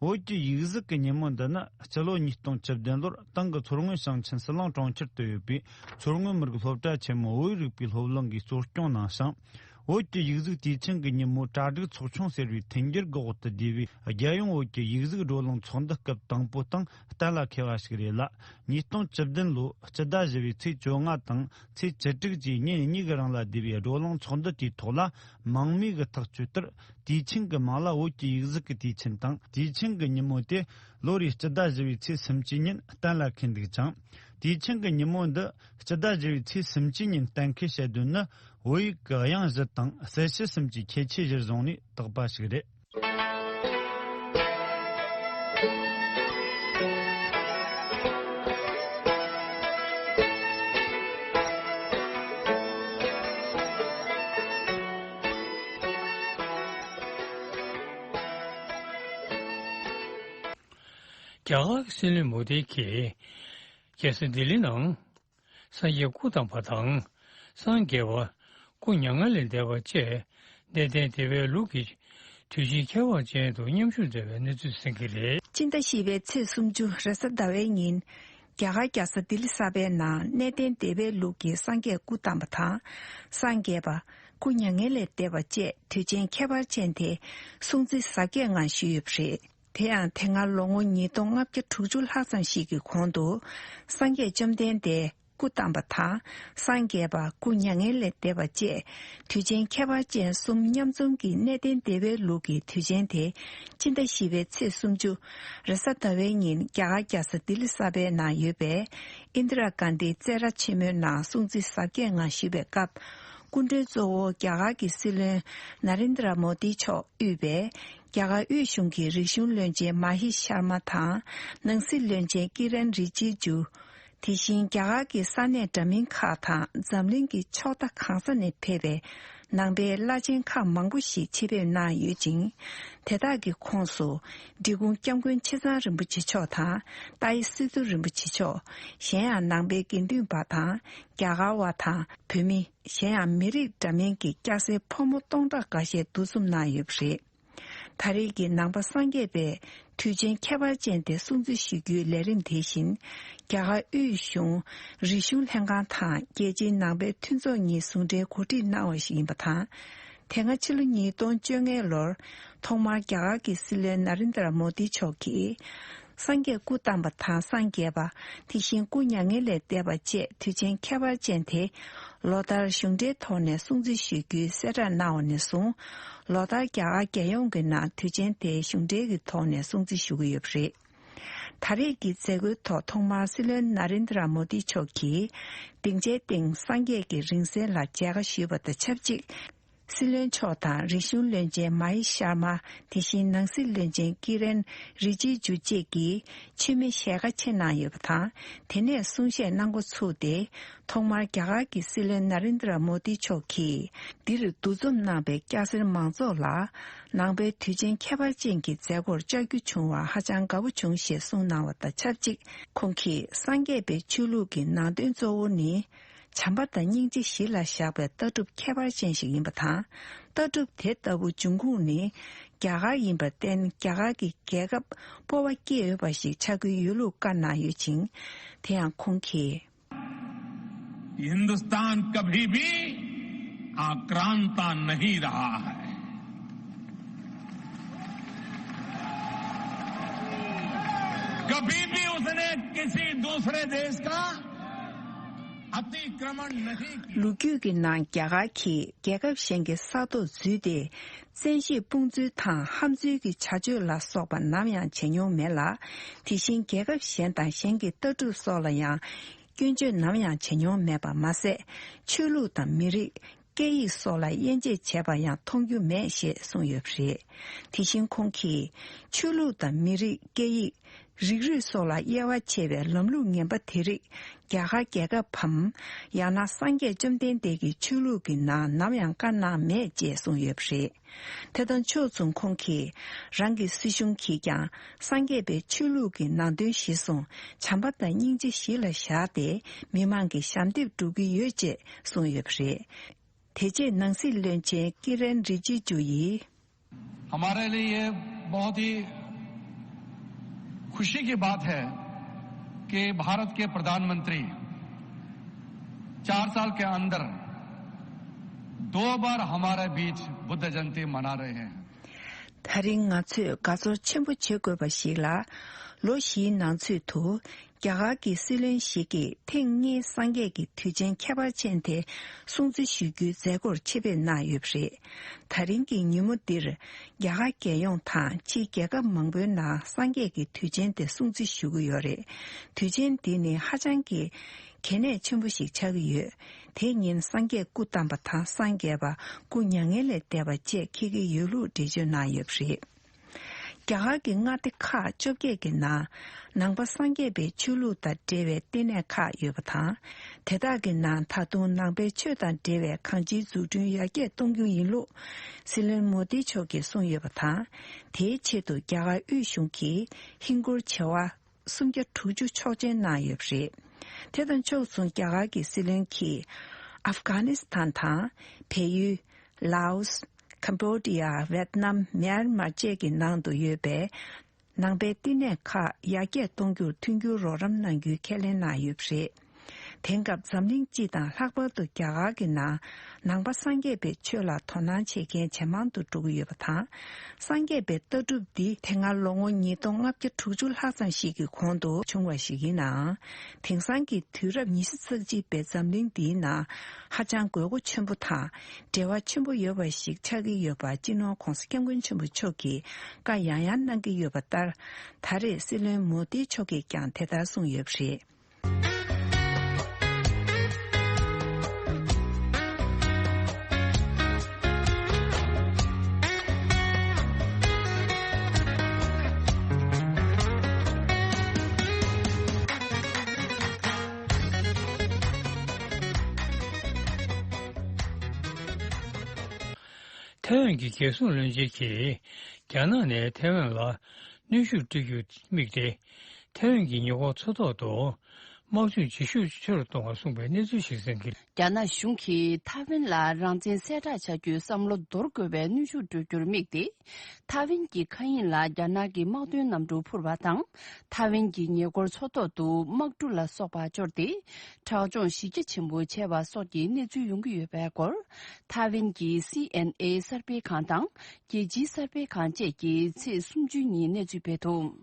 བོད་ཀྱི་ཡིག་གཟུགས་ཀྱི་ཉིན་མོ་འདི་ནི་སྤྱི་ལོ་ཉིས་སྟོང་བཅུ་བདུན་ལོར་ཏང་གི་མཚོ་སྔོན་ཞིང་ཆེན་ཟི་ལིང་གྲོང་ཁྱེར་དུ་ཡོད་པའི་མཚོ་སྔོན་མི་རིགས་སློབ་གྲྭ་ཆེན་མོའི་བོད་ཡིག་རིག་པའི་སློབ་གླིང་གིས་གཙོ་སྐྱོང་གནང་ཞིང་། བོད་ཀྱི་ཡིག་གཟུགས་དུས་ཆེན་གྱི་ཉིན་མོ་གྲ་སྒྲིག་ཚོགས་ཆུང་ཟེར་བའི་མཐུན་འགྱུར་གྱི་འོག་ཏུ་བསྡུས་པའི་རྒྱལ་ཡོངས་བོད་ཀྱི་ཡིག་གཟུགས་བགྲོ་གླེང་ཚོགས་འདུ་སྐབས་དང་པོ་དང་གཏན་ལ་འཁེལ་བ་ཞིག་རེད་ལ། ཉིས་སྟོང་བཅུ་བདུན་ལོའི་སྤྱི་ཟླ་བཞི་པའི་ཚེས་བཅོ་ལྔ་དང་ཚེས་བཅུ་དྲུག་བཅས་ཉིན་གཉིས་ཀྱི་རིང་ལ་བསྡུས་པའི་བགྲོ་གླེང་ཚོགས་འདུ་དེའི་ཐོག་ལ། མང་མོས་ཀྱི་ཐག་གཅོད་ལྟར། དུས་ཆེན་གྱི་མིང་ལ་བོད་ཀྱི་ཡིག་གཟུགས་ཀྱི་དུས་ཆེན་དང་། དུས་ཆེན་གྱི་ཉིན་མོ་དེ་ལོ་རེའི་སྤྱི་ཟླ་བཞི་པའི་ཚེས་སུམ་ཅུ་ཉིན་གཏན་ལ་འཁེལ་འདུག་ཅིང་། དུས་ཆེན་གྱི་ཉིན་མོ་འདི་སྤྱི་ཟླ་བཞི་པའི་ཚེས་སུམ་ཅུ་ཉིན་གཏན་འཁེལ་བྱེད་དོན་ནི། བོད་ཡིག་གི་དབྱངས་བཞི་དང་གསལ་བྱེད་གསུམ་གྱི་ཁྱད་ཆོས་གཞིར་བཟུང་ནས་བཏགས་པ་ཞིག་རེད། རྒྱ་གར་གྱི་སྲིད་བློན་མོ་དི་གིས་རྒྱལ་ས་ལྡི་ལི་ནང་སངས་རྒྱས་སྐུ་བལྟམས་པ་དང་། སངས་རྒྱས་པ་སྐུ་མྱ་ངན་ལས་འདས་པ་བཅས་གནས་བརྟན་སྡེ་པའི་ལུགས་ཀྱི་དུས་ཆེན་ཁྱད་པར་ཅན་དུ་མཉམ་ཞུགས་མཛད་པའི་གནས་ཚུལ་གསན་གྱི་རེད། སྤྱི་ཟླ་བཞི་པའི་ཚེས་སུམ་ཅུ་རེས་གཟའ་ཟླ་བའི་ཉིན། རྒྱ་གར་རྒྱལ་ས་ལྡི་ལི་གསར་པའི་ནང་གནས་བརྟན་སྡེ་པའི་ལུགས་ཀྱི་སངས་རྒྱས་སྐུ་བལྟམས་པ་དང་། སངས་རྒྱས་པ་སྐུ་མྱ་ངན་ལས་འདས་པ་བཅས་དུས་ཆེན་ཁྱད་པར་ཅན་དེ་སྲུང་བརྩི་གཟབ་རྒྱས་ངང་ཞུས་ཡོད་པ་རེད། དེ་ཡང་དེ་སྔ་ལོ་ངོ་ཉིས་སྟོང་ལྔ་བརྒྱ་དྲུག་ཅུ་ལྷག་ཙམ་ཞིག་གི་གོང་དུ། སངས་རྒྱས་བཅོམ་ལྡན་འདས་སྐུ་བལྟམས་པ་དང་། སངས་རྒྱས་པ་སྐུ་མྱ་ངན་ལས་འདས་པ་བཅས་དུས་ཆེན་ཁྱད་པར་ཅན་གསུམ་མཉམ་འཛོམས་ཀྱི་གནས་བརྟན་སྡེ་པའི་ལུགས་ཀྱི་དུས་ཆེན་དེ། སྤྱི་ཟླ་བཞི་པའི་ཚེས་སུམ་ཅུ་རེས་གཟའ་ཟླ་བའི་ཉིན་རྒྱ་གར་རྒྱལ་ས་ལྡི་ལི་གསར་པའི་ནང་ཡོད་པའི་ཨིན་དི་ར་གྷན་དྷི་རྩེད་ར་ཆེན་མོའི་ནང་སྲུང་བརྩི་གཟབ་རྒྱས་ངང་ཞུས་པའི་སྐབས། སྐུ་མགྲོན་གཙོ་བོ་རྒྱ་གར་གྱི་སྲིད་བློན་ན་རེན་དྲ་མོ་དི་མཆོག་དབུས་པའི་རྒྱ་གར་དབུས་གཞུང་གི་རིག་གཞུང་བློན་ཆེན་མ་ཧི་ཤར་མ་དང་། ནང་སྲིད་བློན་ཆེན་ཀི་རན་རི་ཇི་ཇུ། དེ་བཞིན་རྒྱ་གར་གྱི་ས་གནས་འདྲ་མིན་ཁག་དང་འཛམ་གླིང་གི་ཕྱོགས་མཐའ་གང་ས་ནས་ཕེབས་པའི་ནང་པའི་བླ་ཆེན་ཁག་མང་པོ་ཞིག་ཆེད་ཕེབས་གནང་ཡོད་ཅིང་། དེ་དག་གི་ཁོངས་སུ་འབྲི་གུང་སྐྱབས་མགོན་ཆེ་ཚང་རིན་པོ་ཆེ་མཆོག་དང་། ཏཱའི་སི་ཏུ་རིན་པོ་ཆེ་མཆོག་གཞན་ཡང་ནང་པའི་དགེ་འདུན་པ་དང་། རྒྱ་གར་བ་དང་བོད་མི། གཞན་ཡང་མི་རིགས་འདྲ་མིན་གྱི་སྐྱ་སེར་ཕོ་མོ་སྟོང་ཕྲག་འགའ་ཤས་འདུ་འཛོམས་གནང་ཡོད་པ་རེད། ད་རེས་ཀྱི་ནང་པ་སངས་རྒྱས་པའི་དུས་ཆེན་ཁྱད་པར་ཅན་དེ་སྲུང་བརྩི་ཞུ་རྒྱུའི་ལས་རིམ་དེ་བཞིན། རྒྱ་གར་དབུས་གཞུང་རིག་གཞུང་ལྷན་ཁང་དང་རྒྱལ་སྤྱིའི་ནང་པའི་མཐུན་ཚོགས་གཉིས་ཟུང་འབྲེལ་གོ་སྒྲིག་གནང་བ་ཞིག་ཡིན་པ་དང་། དེ་སྔ་ཕྱི་ལོ་ཉིས་སྟོང་བཅོ་ལྔའི་ལོར། ཐོག་མར་རྒྱ་གར་གྱི་སྲིད་བློན་ན་རེན་དྲ་མོ་དི་མཆོག་གིས། སངས་རྒྱས་སྐུ་བལྟམས་པ་དང་སངས་རྒྱས་པ། དེ་བཞིན་སྐུ་མྱ་ངན་ལས་འདས་པ་བཅས་དུས་ཆེན་ཁྱད་པར་ཅན་དེ། ལོ་ལྟར་གཞུང་འབྲེལ་ཐོག་ནས་སྲུང་བརྩི་ཞུ་རྒྱུའི་གསལ་བསྒྲགས་གནང་བ་ནས་བཟུང་། ལོ་ལྟར་རྒྱ་གར་རྒྱལ་ཡོངས་ཀྱི་ནང་དུས་ཆེན་དེ་གཞུང་འབྲེལ་གྱི་ཐོག་ནས་སྲུང་བརྩི་ཞུ་གི་ཡོད་པ་རེད། ད་རེས་ཀྱི་མཛད་སྒོའི་ཐོག་ཐོག་མར་སྲིད་བློན་ན་རེན་དྲ་མོ་དི་མཆོག་གིས་སྡིངས་ཆའི་སྟེང་སངས་རྒྱས་ཀྱི་རིང་བསྲེལ་ལ་མཇལ་ཁ་ཞུས་པ་དང་ཆབས་ཅིག་སྲིད་བློན་མཆོག་དང་རིག་གཞུང་བློན་ཆེན་མ་ཧི་ཤར་མ། དེ་བཞིན་ནང་སྲིད་བློན་ཆེན་ཀི་རན་རི་ཇི་ཇུ་བཅས་ཀྱིས་མཆོད་མེ་ཞལ་ཁ་ཕྱེ་གནང་ཡོད་པ་དང་། དེ་ནས་གསུང་བཤད་གནང་འགོ་ཚུགས་ཏེ། ཐོག་མར་རྒྱ་གར་གྱི་སྲིད་བློན་ན་རེན་དྲ་མོ་དི་མཆོག་གིས། འདིར་འདུ་འཛོམས་གནང་པའི་སྐྱ་སེར་མང་ཚོགས་ལ། ནང་པའི་དུས་ཆེན་ཁྱད་པར་ཅན་གྱི་མཛད་སྒོར་བཅར་རྒྱུ་བྱུང་བར་ཧ་ཅང་དགའ་པོ་བྱུང་ཞེས་གསུངས་གནང་བ་དང་ཆབས་ཅིག་ཁོང་གིས་སངས་རྒྱས་པའི་ཆོས་ལུགས་ཀྱི་ནང་དོན་གཙོ་བོ་ནི། བྱམས་པ་དང་སྙིང་རྗེ་གཞི་ལ་བཞག་པའི་ལྟ་གྲུབ་ཁྱད་པར་ཅན་ཞིག་ཡིན་པ་དང་། ལྟ་གྲུབ་དེ་ལྟ་བུ་འབྱུང་ཁུངས་ནི་རྒྱ་གར་ཡིན་པར་བརྟེན། རྒྱ་གར་གྱི་རྒྱལ་ཁབ་སྤོབས་པ་སྐྱེས་ཡོད་པ་ཞིག་ཆགས་ཀྱི་ཡོད་ལུགས་བཀའ་གནང་ཡོད་ཅིང་། དེ་ཡང་ཁོང་གིས། हिंदुस्तान कभी भी आक्रांता नहीं रहा है। कभी भी उसने किसी दूसरे देश का अतिक्रमण नहीं किया। ལོ་རྒྱུས་ཀྱི་ནང་རྒྱ་གར་གྱིས་རྒྱལ་ཁབ་གཞན་གྱི་ས་ཐོག་འཛུལ་ཏེ། བཙན་ཤེད་དཔུང་འཛུལ་དང་ཧམ་འཛུལ་གྱི་བྱ་སྤྱོད་ལ་སོགས་པ་ནམ་ཡང་བྱེད་མྱོང་མེད་ལ། དེ་བཞིན་རྒྱལ་ཁབ་གཞན་དང་གཞན་གྱི་ལྟ་གྲུབ་སོགས་ལ་ཡང་སྐྱོན་བརྗོད་ནམ་ཡང་བྱེད་མྱོང་མེད་པ་མ་ཟད། ཆོས་ལུགས་དང་མི་རིགས། སྐད་ཡིག་སོགས་ལ་དབྱེ་འབྱེད་བྱས་པ་ཡང་མཐོང་རྒྱུ་མེད་ཞེས་གསུངས་ཡོད་པ་རེད། དེ་བཞིན་ཁོང་གིས། ཆོས་ལུགས་དང་མི་རིགས། སྐད་ཡིག་རིགས་རུས་སོགས་ལ་དབྱེ་བ་ཕྱེ་བའི་ལམ་ལུགས་ངན་པ་དེ་རིགས་རྒྱ་གར་རྒྱལ་ཁབ་བམ། ཡང་ན་སངས་རྒྱས་བཅོམ་ལྡན་འདས་ཀྱི་ཆོས་ལུགས་ཀྱི་ནང་ནམ་ཡང་བཀའ་གནང་མེད་ཅེས་གསུངས་ཡོད་པ་རེད། དེ་དང་ཕྱོགས་མཚུངས་ཁོང་གིས་རང་གི་སྲིད་གཞུང་གིས་ཀྱང་སངས་རྒྱས་པའི་ཆོས་ལུགས་ཀྱི་ནང་དོན་གཞིར་བཟུང་བྱམས་པ་དང་སྙིང་རྗེ་གཞི་ལ་བཞག་སྟེ་མི་མང་གི་ཞབས་འདེགས་སྒྲུབ་ཀྱི་ཡོད་ཅེས་གསུངས་ཡོད་པ་རེད། དེ་རྗེས་ནང་སྲིད་བློན་ཆེན་ཀི་རན་རི་ཇི་ཇུ་ཡིས། हमारे लिए ये बहुत ही खुशी की बात है कि भारत के प्रधानमंत्री चार साल के अंदर दो बार हमारे बीच बुद्ध जयंती मना रहे हैं। ད་རིང་ང་ཚོས་དགའ་ཚོར་ཆེན་པོ་བྱེད་དགོས་པ་ཞིག་ལ། ལོ་བཞིའི་ནང་ཚུད་དུ་རྒྱ་གར་གྱི་སྲིད་བློན་ཞིག་གིས་ཐེངས་གཉིས་སངས་རྒྱས་ཀྱི་དུས་ཆེན་ཁྱད་པར་ཅན་དེ་སྲུང་བརྩི་ཞུ་རྒྱུའི་མཛད་སྒོར་ཆེད་ཕེབས་གནང་ཡོད་པ་རེད། ད་རིང་གི་ཉིན་མོ་འདིར་རྒྱ་གར་རྒྱལ་ཡོངས་དང་ཕྱིའི་རྒྱལ་ཁབ་མང་པོའི་ནང་སངས་རྒྱས་ཀྱི་དུས་ཆེན་དེ་སྲུང་བརྩི་ཞུ་གི་ཡོད་རེད། དུས་ཆེན་འདི་ནི་ཧ་ཅང་གི་གལ་གནད་ཆེན་པོ་ཞིག་ཆགས་ཀྱི་ཡོད། དེ་ཉིན་སངས་རྒྱས་སྐུ་བལྟམས་པ་དང་སངས་རྒྱས་པ་སྐུ་མྱ་ངན་ལས་འདས་པ་བཅས་འཁེལ་གྱི་ཡོད་ལུགས་འགྲེལ་བརྗོད་གནང་ཡོད་པ་རེད། རྒྱ་གར་གྱི་མངའ་སྡེ་ཁག་བཅོ་བརྒྱད་ཀྱི་ནང་ནང་པ་སངས་རྒྱས་པའི་ཆོས་ལུགས་དང་འབྲེལ་བའི་ལྟེ་གནས་ཁག་ཡོད་པ་དང་། དེ་དག་གི་ནང་ད་དུང་ནང་པའི་ཆོས་དང་འབྲེལ་བའི་གང་ཅིའི་འཛུགས་སྐྲུན་ཡར་རྒྱས་གཏོང་རྒྱུ་ཡིན་ལུགས་སྲིད་བློན་མོ་དི་མཆོག་གིས་གསུངས་ཡོད་པ་དང་། དེའི་ཆེད་དུ་རྒྱ་གར་དབུས་གཞུང་གིས་ཧིན་སྒོར་བྱེ་བ་སུམ་བརྒྱ་དྲུག་ཅུ་ཆོག་མཆན་གནང་ཡོད་པ་རེད། དེ་དང་ཕྱོགས་མཚུངས་རྒྱ་གར་གྱི་སྲིད་བློན་གྱིས་ཨབ་གྷ་ནི་སི་ཐན་དང་། བལ་ཡུལ། ལའོ་སི། ཀམ་བོ་ཌི་ཡ། ཝེད་ནམ། མྱན་མར་བཅས་ཀྱི་ནང་དུ་ཡོད་པའི་ནང་པའི་བསྟི་གནས་ཁག་ཡར་རྒྱས་གཏོང་རྒྱུར་མཐུན་འགྱུར་རོགས་རམ་གནང་རྒྱུའི་ཁས་ལེན་གནང་ཡོད་པ་རེད། དེང་སྐབས་འཛམ་གླིང་སྤྱི་དང་ལྷག་པར་དུ་རྒྱ་གར་གྱི་ནང་ནང་པ་སངས་རྒྱས་པའི་ཆོས་ལ་དོ་སྣང་བྱེད་མཁན་ཇེ་མང་དུ་འགྲོ་གི་ཡོད་པ་དང་། སངས་རྒྱས་པའི་ལྟ་གྲུབ་འདི་དེ་སྔ་ལོ་ངོ་ཉིས་སྟོང་ལྔ་བརྒྱ་དྲུག་ཅུ་ལྷག་ཙམ་ཞིག་གི་གོང་དུ་བྱུང་བ་ཞིག་ཡིན་ནའང་། དེང་སང་གི་དུས་རབས་ཉི་ཤུ་རྩ་གཅིག་པའི་འཛམ་གླིང་འདིའི་ནང་ཧ་ཅང་དགོས་མཁོ་ཆེན་པོ་དང་འབྲེལ་བ་ཆེན་པོ་ཡོད་པ་ཞིག་ཆགས་ཀྱི་ཡོད་པ་སྤྱི་ནོར་༧གོང་ས་༧སྐྱབས་མགོན་ཆེན་པོ་མཆོག་གིས་བཀའ་ཡང་ཡང་གནང་གི་ཡོད་པ་ལྟར། ད་རེས་སྲིད་བློན་མོ་དི་མཆོག་གིས་ཀྱང་དེ་ལྟར་གསུངས་ཡོད་པ་རེད། ཐའེ་ཝན་གྱི་རྒྱལ་སྲུང་བློན་ཆེན་གྱིས་རྒྱ་ནག་ནས་ཐའེ་ཝན་ལ་གནོན་ཤུགས་སྤྲོད་རྒྱུར་དམིགས་ཏེ། ཐའེ་ཝན་གྱི་ཉེ་འཁོར་མཚོ་ཐོག་ཏུ་དམག་སྦྱོང་བྱེད་ཤུགས་ཆེ་རུ་གཏོང་བར་གསུངས་པའི་གནས་ཚུལ་ཞིག་གསན་གྱི། རྒྱ་ནག་གཞུང་གིས་ཐའེ་ཝན་ལ་རང་བཙན་གསལ་བསྒྲགས་བྱ་རྒྱུའི་བསམ་བློ་འདོར་དགོས་པའི་གནོན་ཤུགས་སྤྲོད་རྒྱུར་དམིགས་ཏེ། ཐའེ་ཝན་གྱི་མཁའ་དབྱིངས་ལ་རྒྱ་ནག་གི་དམག་དོན་གནམ་གྲུ་འཕུར་བ་དང་། ཐའེ་ཝན་གྱི་ཉེ་འཁོར་མཚོ་ཐོག་ཏུ་དམག་གྲུ་ལ་སོགས་པ་འབྱོར་ཏེ། དྲག་སྦྱོང་གཞི་རྒྱ་ཆེན་པོ་བྱས་པ་སོགས་ཀྱི་གནས་ཚུལ་ཡོང་གི་ཡོད་པའི་སྐོར། ཐའེ་ཝན་གྱི་སི་ཨེན་ཨེ་གསར་སྤེལ་ཁང་དང་། རྒྱལ་སྤྱིའི་གསར་སྤེལ་ཁང་བཅས་ཀྱིས་ཚེས་སུམ་ཅུ་ཉིན་གནས་ཚུལ་སྤེལ་འདུག་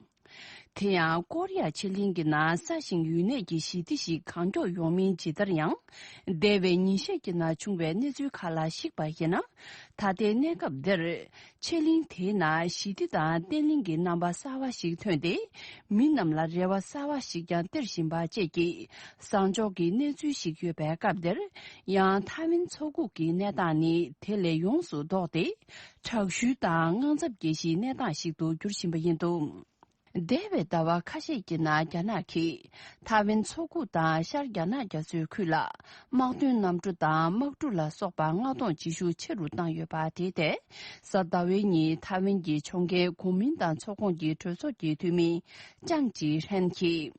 དེ་ཡང་ཀོ་རི་ཡ་ཕྱེད་གླིང་གི་ནང་ས་ཞིང་ཡུལ་གནས་ཀྱི་ཞི་བདེ་ཞིག་གང་མགྱོགས་ཡོང་མིན་ཇི་ལྟར་ཡང་། འདས་པའི་ཉིན་ཤས་ཀྱི་ནང་བྱུང་བའི་གནས་ཚུལ་ཁག་ལ་གཞིགས་པ་ཡིན་ན། ད་ལྟའི་གནས་སྐབས་འདིར་ཕྱེད་གླིང་དེའི་ནང་ཞི་བདེ་དང་བརྟན་ལྷིང་གི་རྣམ་པ་གསར་བ་ཞིག་ཐོན་ཏེ། མི་རྣམས་ལ་རེ་བ་གསར་བ་ཞིག་ཀྱང་སྟེར་བཞིན་པ་བཅས་ཀྱི་བཟང་ཕྱོགས་ཀྱི་གནས་ཚུལ་ཞིག་ཡོད་པའི་སྐབས་འདིར། ཡང་ཐའེ་ཝན་མཚོ་ཁུག་གི་གནས་སྟངས་ནི་དེ་ལས་ཡོངས་སུ་ལྡོག་སྟེ། དྲག་ཤུལ་དང་དངངས་འཚབ་སྐྱེ་གཞིའི་གནས་སྟངས་ཤིག་ཏུ་འགྱུར་བཞིན་པ་ཡིན་འདུག་འདས་པའི་ཟླ་བ་ཁ་ཤས་ཀྱི་ནང་རྒྱ་ནག་གིས་ཐའེ་ཝན་མཚོ་ཁུག་དང་ཤར་རྒྱ་ནག་རྒྱ་མཚོའི་ཁུལ་ལ་དམག་དོན་གནམ་གྲུ་དང་དམག་གྲུ་ལ་སོགས་པ་མངགས་གཏོང་བྱེད་ཤུགས་ཆེ་རུ་བཏང་ཡོད་པ་དེ་ཐད། གཟའ་ཟླ་བའི་ཉིན་ཐའེ་ཝན་གྱི་ཕྱོགས་འགལ་གོ་མིན་ཏང་ཚོགས་ཁོངས་ཀྱི་གྲོས་ཚོགས་ཀྱི་འཐུས་མི་ཅང་ཅི་ཧྲན་གྱིས།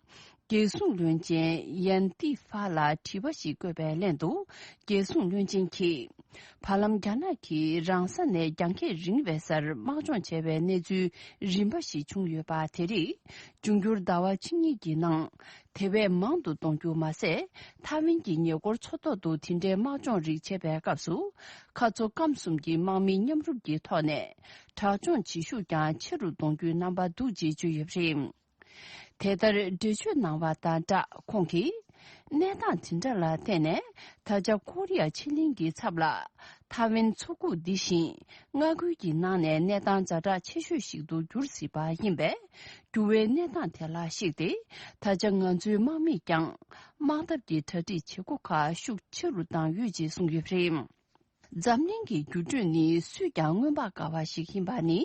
རྒྱལ་སྲུང་བློན་ཆེན་ཡན་ཏི་ཧྥ་ལ་དྲི་བ་ཞིག་བཀོད་པའི་ལན་དུ། རྒྱལ་སྲུང་བློན་ཆེན་གྱིས། བར་ལམ་རྒྱ་ནག་གིས་རང་ས་ནས་རྒྱང་ཁྱེར་རིང་བའི་སར་དམག་སྦྱོང་བྱས་པའི་གནས་ཚུལ་རིམ་པ་ཞིག་བྱུང་ཡོད་པ་དེ་རིགས། འབྱུང་འགྱུར་ཟླ་བ་ཕྱི་གཉིས་ཀྱི་ནང་། དེ་བས་མང་དུ་གཏོང་རྒྱུ་མ་ཟད། ཐའེ་ཝན་གྱི་ཉེ་འཁོར་མཚོ་ཐོག་ཏུ་དེ་འདྲའི་དམག་སྦྱོང་རིགས་བྱེད་པའི་སྐབས་སུ། ཁ་མཚོ་སྐམ་གསུམ་གྱི་དམག་མི་མཉམ་རུབ་ཀྱི་ཐོག་ནས། དྲག་སྦྱོང་བྱེད་ཤུགས་ཀྱང་ཆེ་རུ་གཏོང་རྒྱུའི་རྣམ་པ་འདུག་ཅེས་བརྗོད་ཡོད་པ་རེད། དེ་ལྟར་འགྲེལ་བརྗོད་གནང་བ་དང་སྦྲགས་ཁོང་གིས། གནས་སྟངས་དེ་འདྲ་ལ་བརྟེན་ནས། ད་ཆ་ཀོ་རི་ཡ་ཕྱེད་གླིང་གི་ཚབ་ལ། ཐའེ་ཝན་མཚོ་ཁུག་འདི་བཞིན། མངའ་ཁུལ་གྱི་ནང་ནས་གནས་སྟངས་ཛ་དྲག་ཆེ་ཤོས་ཤིག་ཏུ་གྱུར་སྲིད་པ་ཡིན་པས། འགྱུར་བའི་གནས་སྟངས་དེ་ལ་གཞིགས་ཏེ། ད་ཆ་ང་ཚོའི་དམག་མིས་ཀྱང་། དམག་འཐབ་ཀྱི་གྲ་སྒྲིག་བྱེད་སྒོ་ཁག་ཤུགས་ཆེ་རུ་བཏང་ཡོད་ཅེས་གསུངས་ཡོད་པ་རེད། འཛམ་གླིང་གི་འགྱུར་འགྲོས་ནི་སུས་ཀྱང་མངོན་པར་དགའ་བ་ཞིག་ཡིན་པ་ནི།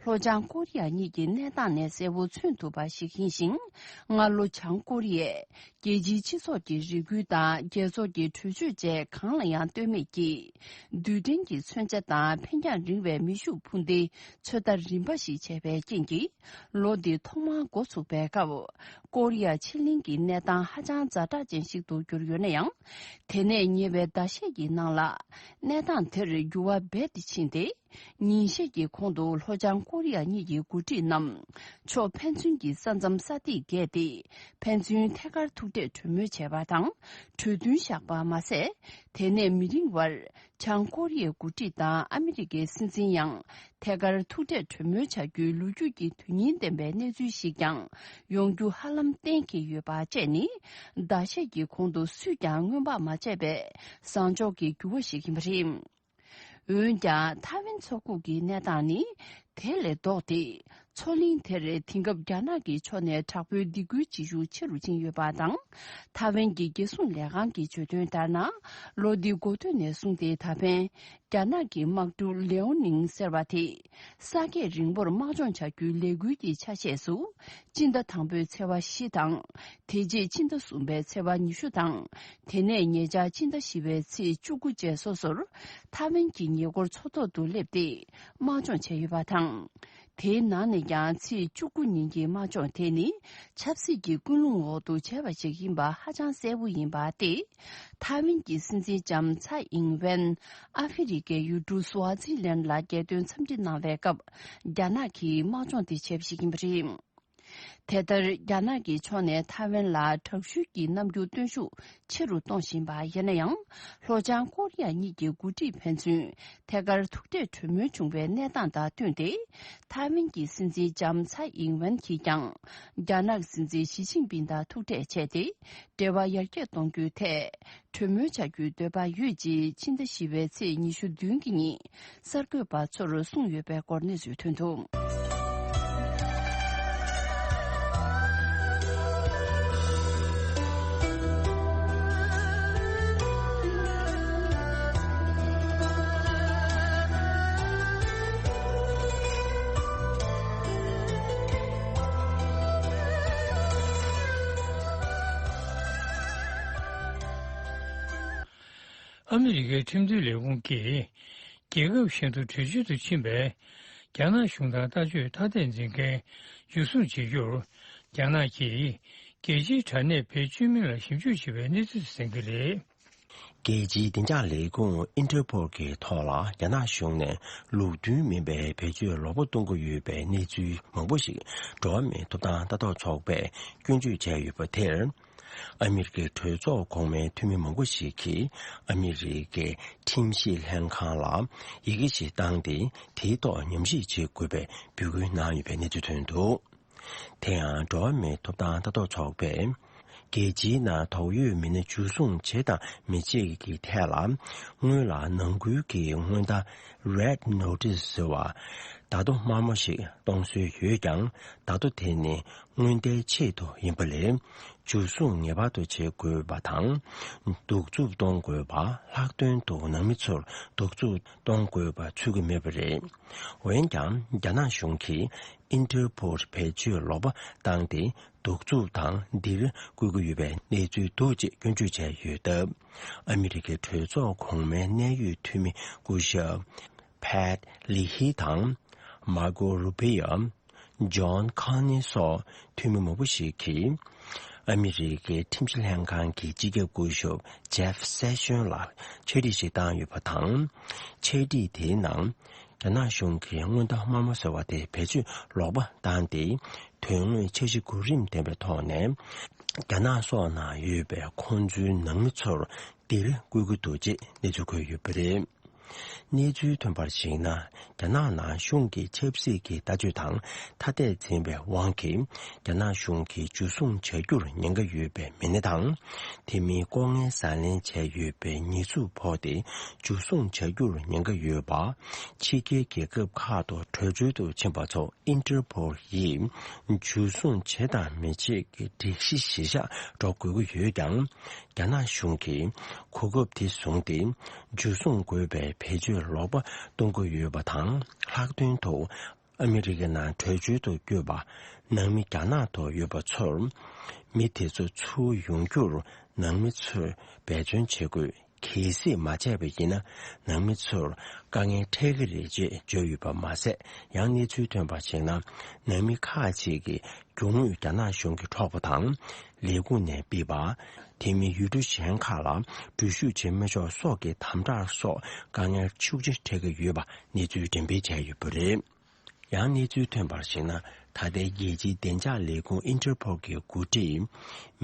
ལྷོ་བྱང་ཀོ་རི་ཡ་གཉིས་ཀྱི་གནས་སྟངས་ནས་གསལ་པོ་མཚོན་ཐུབ་པ་ཞིག་ཡིན་ཞིང་། སྔ་ལོ་བྱང་ཀོ་རི་ཡས་རྒྱལ་སྤྱིའི་སྤྱི་ཚོགས་ཀྱི་རེ་སྐུལ་དང་རྒྱལ་ཚོགས་ཀྱི་གྲོས་ཆོད་བཅས་གང་ལ་ཡང་ལྟོས་མེད་ཀྱིས། རྡུལ་ཕྲན་གྱི་མཚོན་ཆ་དང་འཕེན་རྒྱང་རིང་བའི་མེ་ཤུགས་འཕུར་མདེལ་ཚོད་ལྟ་རིམ་པ་ཞིག་བྱས་པའི་རྐྱེན་གྱིས། ལོ་འདི་ཐོག་མར་འགོ་ཚུགས་པའི་སྐབས། ཀོ་རི་ཡ་ཕྱེད་གླིང་གི་གནས་སྟངས་ཧ་ཅང་ཛ་དྲག་ཅན་ཞིག་ཏུ་གྱུར་ཡོད་ན་ཡང་། དེ་ནས་ཉེ་བའི་ཟླ་ཤས་ཀྱི་ནང་ལ། གནས་སྟངས་དེར་འགྱུར་བ་རྦད་དེ་ཕྱིན་ཏེ། ཉིན་ཤས་ཀྱི་གོང་དུ་ལྷོ་བྱང་ཀོ་རི་ཡ་གཉིས་ཀྱི་འགོ་ཁྲིད་རྣམས་ཕྱོགས་ཕན་ཚུན་གྱི་ས་མཚམས་ས་ཐིག་བརྒལ་ཏེ་ཕན་ཚུན་ཐད་ཀར་ཐུག་འཕྲད་གྲོས་མོལ་བྱས་པ་དང་གྲོས་མཐུན་བཞག་པ་མ་ཟད། དེ་ནས་མི་རིང་བར་བྱང་ཀོ་རི་ཡའི་འགོ་ཁྲིད་དང་ཨ་མི་རི་ཀའི་སྲིད་འཛིན་ཡང་ཐད་ཀར་ཐུག་འཕྲད་གྲོས་མོལ་བྱ་རྒྱུའི་ལོ་རྒྱུས་ཀྱི་དོན་སྙིང་ལྡན་པའི་གནས་ཚུལ་ཞིག་ཀྱང་ཡོང་རྒྱུ་ཧ་ལམ་གཏན་འཁེལ་ཡོད་པ་བཅས་ནི། ཟླ་ཤས་ཀྱི་གོང་དུ་སུས་ཀྱང་སྔོན་དཔག་མ་བྱས་པའི་བཟང་ཕྱོགས་ཀྱི་འགྱུར་བ་ཞིག་ཡིན་པ་རེད། འོན་ཀྱང་ཐའེ་ཝན་མཚོ་ཁུག་གི་གནས་སྟངས་ནི་དེ་ལས་ལྡོག་སྟེ། མཚོ་གླིང་དེར་དེང་སྐབས་རྒྱ་ནག་གི་ཕྱོགས་ནས་དྲག་པོའི་སྡིགས་སྐུལ་བྱེད་ཤུགས་ཆེ་རུ་ཕྱིན་ཡོད་པ་དང་། ཐའེ་ཝན་གྱི་རྒྱལ་སྲུང་ལས་ཁང་གིས་བརྗོད་དོན་ལྟར་ན། ལོ་འདི་འགོ་སྟོད་ནས་བཟུང་སྟེ་ད་ཕན། རྒྱ་ནག་གི་དམག་གྲུ་ལེའོ་ནིང་ཟེར་བ་དེ། ས་ཀྱད་རིང་པོར་དམག་སྦྱོང་བྱ་རྒྱུའི་ལས་འགུལ་གྱི་ཆ་ཤས་སུ། སྤྱི་ཟླ་དང་པོའི་ཚེས་པ་བཞི་དང་། དེ་རྗེས་ཕྱི་ཟླ་གསུམ་པའི་ཚེས་པ་ཉི་ཤུ་དང་། དེ་ནས་ཉེ་ཆར་ཕྱི་ཟླ་བཞི་པའི་ཚེས་བཅུ་དགུ་བཅས་སོ་སོར། ཐའེ་ཝན་གྱི་ཉེ་འཁོར་མཚོ་ཐོག་ཏུ་སླེབས་ཏེ། དམག་སྦྱོང་བྱས་ཡོད་པ་དང་། དེའི་ནང་ནས་ཀྱང་ཚེས་བཅུ་དགུ་ཉིན་གྱི་དམག་སྦྱོང་དེ་ནི། ཆབ་སྲིད་ཀྱི་ཀུན་སློང་འོག་ཏུ་བྱས་པ་ཞིག་ཡིན་པ་ཧ་ཅང་གསལ་པོ་ཡིན་པ་སྟེ། ཐའེ་ཝན་གྱི་སྲིད་འཛིན་ལྕམ་ཚའེ་ཨིང་ཝེན། ཨ་ཧྥེ་རི་ཁའི་ཡུལ་གྲུ་སུའ་ཛི་ལན་ལ་རྒྱལ་དོན་འཚམས་འདྲི་གནང་བའི་སྐབས། རྒྱ་ནག་གིས་དམག་སྦྱོང་དེ་བྱས་པ་ཞིག་ཡིན་པ་རེད། དེ་ལྟར། རྒྱ་ནག་གི་ཕྱོགས་ནས་ཐའེ་ཝན་ལ་དྲག་ཤུལ་གྱི་རྣམ་འགྱུར་སྟོན་ཤུགས་ཆེ་རུ་གཏོང་བཞིན་པ་ཡིན་ན་ཡང་། ལྷོ་བྱང་ཀོ་རི་ཡ་གཉིས་ཀྱི་འགོ་ཁྲིད་ཕན་ཚུན་ཐད་ཀར་ཐུག་འཕྲད་གྲོས་མོལ་བྱུང་བའི་གནས་སྟངས་དང་བསྟུན་ཏེ། ཐའེ་ཝན་གྱི་སྲིད་འཛིན་ལྕམ་ཚའེ་ཨིང་ཝེན་གྱིས་ཀྱང་། རྒྱ་ནག་སྲིད་འཛིན་ཞི་ཅིན་ཕིང་དང་ཐུག་འཕྲད་བྱས་ཏེ། འབྲེལ་བ་ཡར་རྒྱས་གཏོང་རྒྱུའི་ཐད། གྲོས་མོལ་བྱ་རྒྱུའི་འདོད་པ་ཡོད་ཅེས་ཕྱི་ཟླ་བཞི་པའི་ཚེས་ཉི་ཤུ་བདུན་གྱི་ཉིན་གསར་འགོད་པ་ཚོར་གསུངས་ཡོད་པའི་སྐོར་གནས་ཚུལ་ཐོན་འདུག། ཨ་མི་རི་ཀའི་ཁྲིམས་མཐུན་ལས་ཁུངས་ཀྱིས། རྒྱལ་ཁབ་གཞན་དུ་བྲོས་བྱོལ་དུ་ཕྱིན་པའི་རྒྱ་ནག་གཞུང་དང་ལྟ་སྤྱོད་ཐ་དད་འཛིན་མཁན་འཇུ་བཟུང་བྱེད་རྒྱུར། རྒྱ་ནག་གིས་རྒྱལ་སྤྱིའི་དྲ་གནས་བེད་སྤྱོད་མིན་ལ་ཞིབ་འཇུག་བྱེད་པའི་གནས་ཚུལ་གསན་གྱི་རེད། རྒྱལ་སྤྱིའི་བདེ་འཇགས་ལས་ཁུངས་ཨིན་ཊར་པོལ་གྱི་ཐོག་ལ་རྒྱ་ནག་གཞུང་ནས་ལུགས་མཐུན་མིན་པའི་བེད་སྤྱོད་ལོག་པ་གཏོང་གི་ཡོད་པའི་གནས་ཚུལ་མང་པོ་ཞིག་འགྲོ་བ་མིའི་ཐོབ་ཐང་ལྟ་རྟོག་ཚོགས་པས་སྐྱོན་བརྗོད་བྱས་ཡོད་པ་དེར། ཨ་མི་རི་ཀའི་གྲོས་ཚོགས་གོང་མའི་འཐུས་མི་མང་པོ་ཞིག་གིས་ཨ་མི་རི་ཀའི་ཁྲིམས་ཞིབ་ལྷན་ཁང་ལ་ཡི་གེ་ཞིག་བཏང་སྟེ། དེའི་ཐོག་ཉམས་ཞིབ་བྱེད་དགོས་པའི་འབོད་སྐུལ་གནང་ཡོད་པའི་གནས་ཚུལ་ཐོན་འདུག། དེ་ཡང་། འགྲོ་བ་མིའི་ཐོབ་ཐང་ལྟ་རྟོག་ཚོགས་པས། རྒྱལ་སྤྱིའི་ནང་དོགས་ཡོད་མི་སྣ་འཇུ་བཟུང་བྱེད་དང་མི་བྱེད་ཀྱི་ཐད་ལ། སྔོན་ལ་ནང་ཁུལ་གྱི་སྔོན་བརྡ་Red Notice ཟེར་བ། བརྡ་ཐོ་དམར་མོ་ཞིག་གཏོང་སྲོལ་ཡོད་ཀྱང་། བརྡ་ཐོ་དེ་ནི་སྔོན་བརྡའི་ཆེད་དུ་ཡིན་པ་ལས། འཇུ་བཟུང་ངེས་པར་དུ་བྱེད་དགོས་པ་དང་། གདུག་རྩུབ་གཏོང་དགོས་པ། ལྷག་དོན་དུ་ནང་མི་ཚོར་གདུག་རྩུབ་གཏོང་དགོས་པ་ཚུད་ཀྱི་མེད་པ་རེད། འོན་ཀྱང་། རྒྱ་ནག་གཞུང་གིས་ཨིན་ཊར་པོལ་བེད་སྤྱོད་ལོག་པ་བཏང་སྟེ། གདུག་རྩུབ་དང་འདིར་བསྐུལ་གྱི་ཡོད་པའི་གནས་ཚུལ་འདུག་ཅེས་སྐྱོན་བརྗོད་བྱས་ཡོད་སྟབས། ཨ་མི་རི་ཀའི་གྲོས་ཚོགས་གོང་མའི་གནད་ཡོད་འཐུས་མི་སྐུ་ཞབས་Pat Leahy དང་། Marco Rubio། John Carney སོགས་འཐུས་མི་མང་པོ་ཞིག་གིས། ཨ་མི་རི་ཀའི་ཁྲིམས་ཞིབ་ལྷན་ཁང་གི་སྤྱི་ཁྱབ་སྐུ་ཞབས་Jeff Sessions ལ་ཕྱག་བྲིས་ཤིག་བཏང་ཡོད་པ་དང་། ཕྱག་བྲིས་དེའི་ནང་། རྒྱ་ནག་གཞུང་གིས་སྔོན་བརྡ་དམར་མོ་ཟེར་བ་དེ་བེད་སྤྱོད་ལོག་པ་བཏང་སྟེ། དོན་དངོས་འཆར་གཞི་གོ་རིམ་ལྡན་པའི་ཐོག་ནས། རྒྱ་ནག་སོགས་ནང་ཡོད་པའི་ཁོང་ཚོའི་ནང་མི་ཚོར་འདིར་བསྐུལ་གྱི་འདུག་ཅེས་གནས་ཚུལ་འཁོད་ཡོད་པ་རེད། གནས་ཚུལ་ཐོན་པར་གཞིགས་ན། རྒྱ་ནག་ནང་གཞུང་གི་ཆབ་སྲིད་ཀྱི་ལྟ་སྤྱོད་དང་ཐ་དད་འཛིན་པའི་དབང་གིས། རྒྱ་ནག་གཞུང་གིས་འཇུ་བཟུང་བྱ་རྒྱུར་ཉེན་ཁ་ཡོད་པའི་མི་སྣ་དང་། དེ་མིན་ལྐོག་རྔན་ཟ་ལེན་བྱས་ཡོད་པའི་ཉེས་འཛུགས་ཕོག་སྟེ། འཇུ་བཟུང་བྱ་རྒྱུར་ཉེན་ཁ་ཡོད་པ། ཕྱི་རྒྱལ་རྒྱལ་ཁབ་ཁག་ཏུ་བྲོས་བྱོལ་དུ་ཕྱིན་པ་ཚོ་ཨིན་ཊར་པོལ་ཡིས་འཇུ་བཟུང་བྱེད་དང་མི་བྱེད་ཀྱི་སྒྲིག་གཞི་གཞིར་བཞག་འགྲོ་དགོས་ཀྱི་ཡོད་ཀྱང་། རྒྱ་ནག་གཞུང་གིས་གོ་སྐབས་དེ་བཟུང་སྟེ། འཇུ་བཟུང་དགོས་པའི་བེད་སྤྱོད་ལོག་པ་གཏོང་གི་ཡོད་པ་དང་། ལྷག་དོན་དུ། ཨ་མི་རི་ཀའི་ནང་བྲོས་བྱོལ་དུ་བསྐྱོད་པ། ནང་མི་རྒྱ་ནག་ཏུ་ཡོད་པ་ཚོར། མི་དེ་ཚོ་ཚུར་ཡོང་རྒྱུར་ནང་མི་ཚོས་འབད་བརྩོན་བྱེད་དགོས། གལ་སྲིད་མ་བྱས་པ་ཡིན་ན། ནང་མི་ཚོར་དཀའ་ངལ་འཕྲད་ཀྱི་རེད་ཅེས་བརྗོད་ཡོད་པ་མ་ཟད། ཡང་གནས་ཚུལ་ཐོན་པར་གཞིགས་ན། ནང་མི་ཁག་ཅིག་གིས་རྒྱུ་དངོས་རྒྱ་ནག་གཞུང་གིས་འཕྲོག་པ་དང་། ལས་ཁུངས་ནས་ཕུད་པ། དེ་མིན་ཡུལ་གྲུ་གཞན་ཁག་ལ་འགྲུལ་བཞུད་བྱེད་མི་ཆོག་སོགས་ཀྱི་དམ་དྲག་སོགས་དཀའ་ངལ་ཤུགས་ཆེ་འཕྲད་ཀྱི་ཡོད་པ་གནས་ཚུལ་འགྲེམས་སྤེལ་བྱས་ཡོད་པ་རེད། ཡང་གནས་ཚུལ་ཐོན་པར་གཞིགས་ན། ད་ལྟའི་རྒྱལ་སྤྱིའི་བདེ་འཇགས་ལས་ཁུངས་ཨིན་ཊར་པོལ་གྱི་འགོ་ཁྲིད་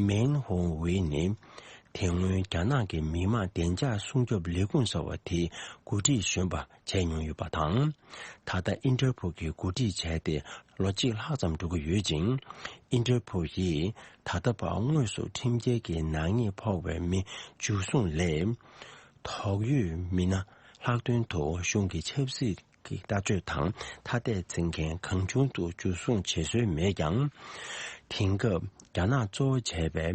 མེན་ཧོང་ཝེ་ནི། དེ་སྔོན་རྒྱ་ནག་གི་མི་དམངས་བདེ་འཇགས་སྲུང་སྐྱོབ་ལས་ཁུངས་ཟེར་བ་དེའི་འགོ་ཁྲིད་གཞོན་པ་བྱས་མྱོང་ཡོད་པ་དང་། ད་ལྟ་ཨིན་ཊར་པོལ་གྱི་འགོ་ཁྲིད་བྱས་ཏེ་ལོ་གཅིག་ལྷག་ཙམ་འགྲོ་གི་ཡོད་ཅིང་། ཨིན་ཊར་པོལ་ཡིས་ད་ལྟ་བར་དངོས་སུ་ཁྲིམས་འགལ་གྱི་ནག་ཉེས་ཕོག་པའི་མི་འཇུ་བཟུང་ལས། དོགས་ཡོད་མི་སྣ་ལྷག་དོན་དུ་གཞུང་གི་ཆབ་སྲིད་ཀྱི་ལྟ་སྤྱོད་དང་ཐ་དད་འཛིན་མཁན་གང་བྱུང་དུ་འཇུ་བཟུང་བྱེད་སྲོལ་མེད་ཀྱང་། དེང་སྐབས་རྒྱ་ནག་གཙོ་བོ་བྱས་པའི་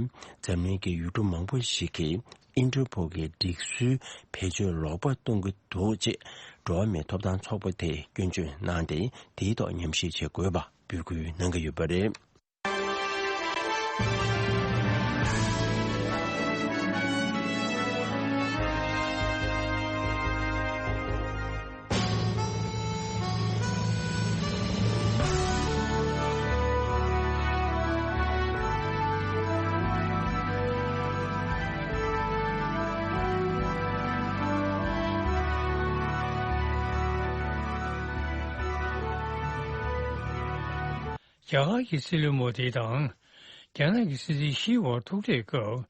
འཛམ་གླིང་གི་ཡུལ་གྲུ་མང་པོ་ཞིག་གིས་ཨིན་ཊར་པོལ་གྱི་སྒྲིག་སྲོལ་བེད་སྤྱོད་ལོག་པ་གཏོང་གི་འདུག་ཅེས་འགྲོ་བ་མིའི་ཐོབ་ཐང་ཚོགས་པ་དེས་སྐྱོན་བརྗོད་གནང་སྟེ། དེའི་ཐོག་ཉམས་ཞིབ་བྱེད་དགོས་པ་འབོད་སྐུལ་གནང་གི་ཡོད་པ་རེད། རྒྱ་གར་གྱི་སྲིད་བློན་མོ་དི་དང་། རྒྱ་ནག་གི་སྲིད་འཛིན་ཞི་དབར་ཐུག་འཕྲད་སྐབས།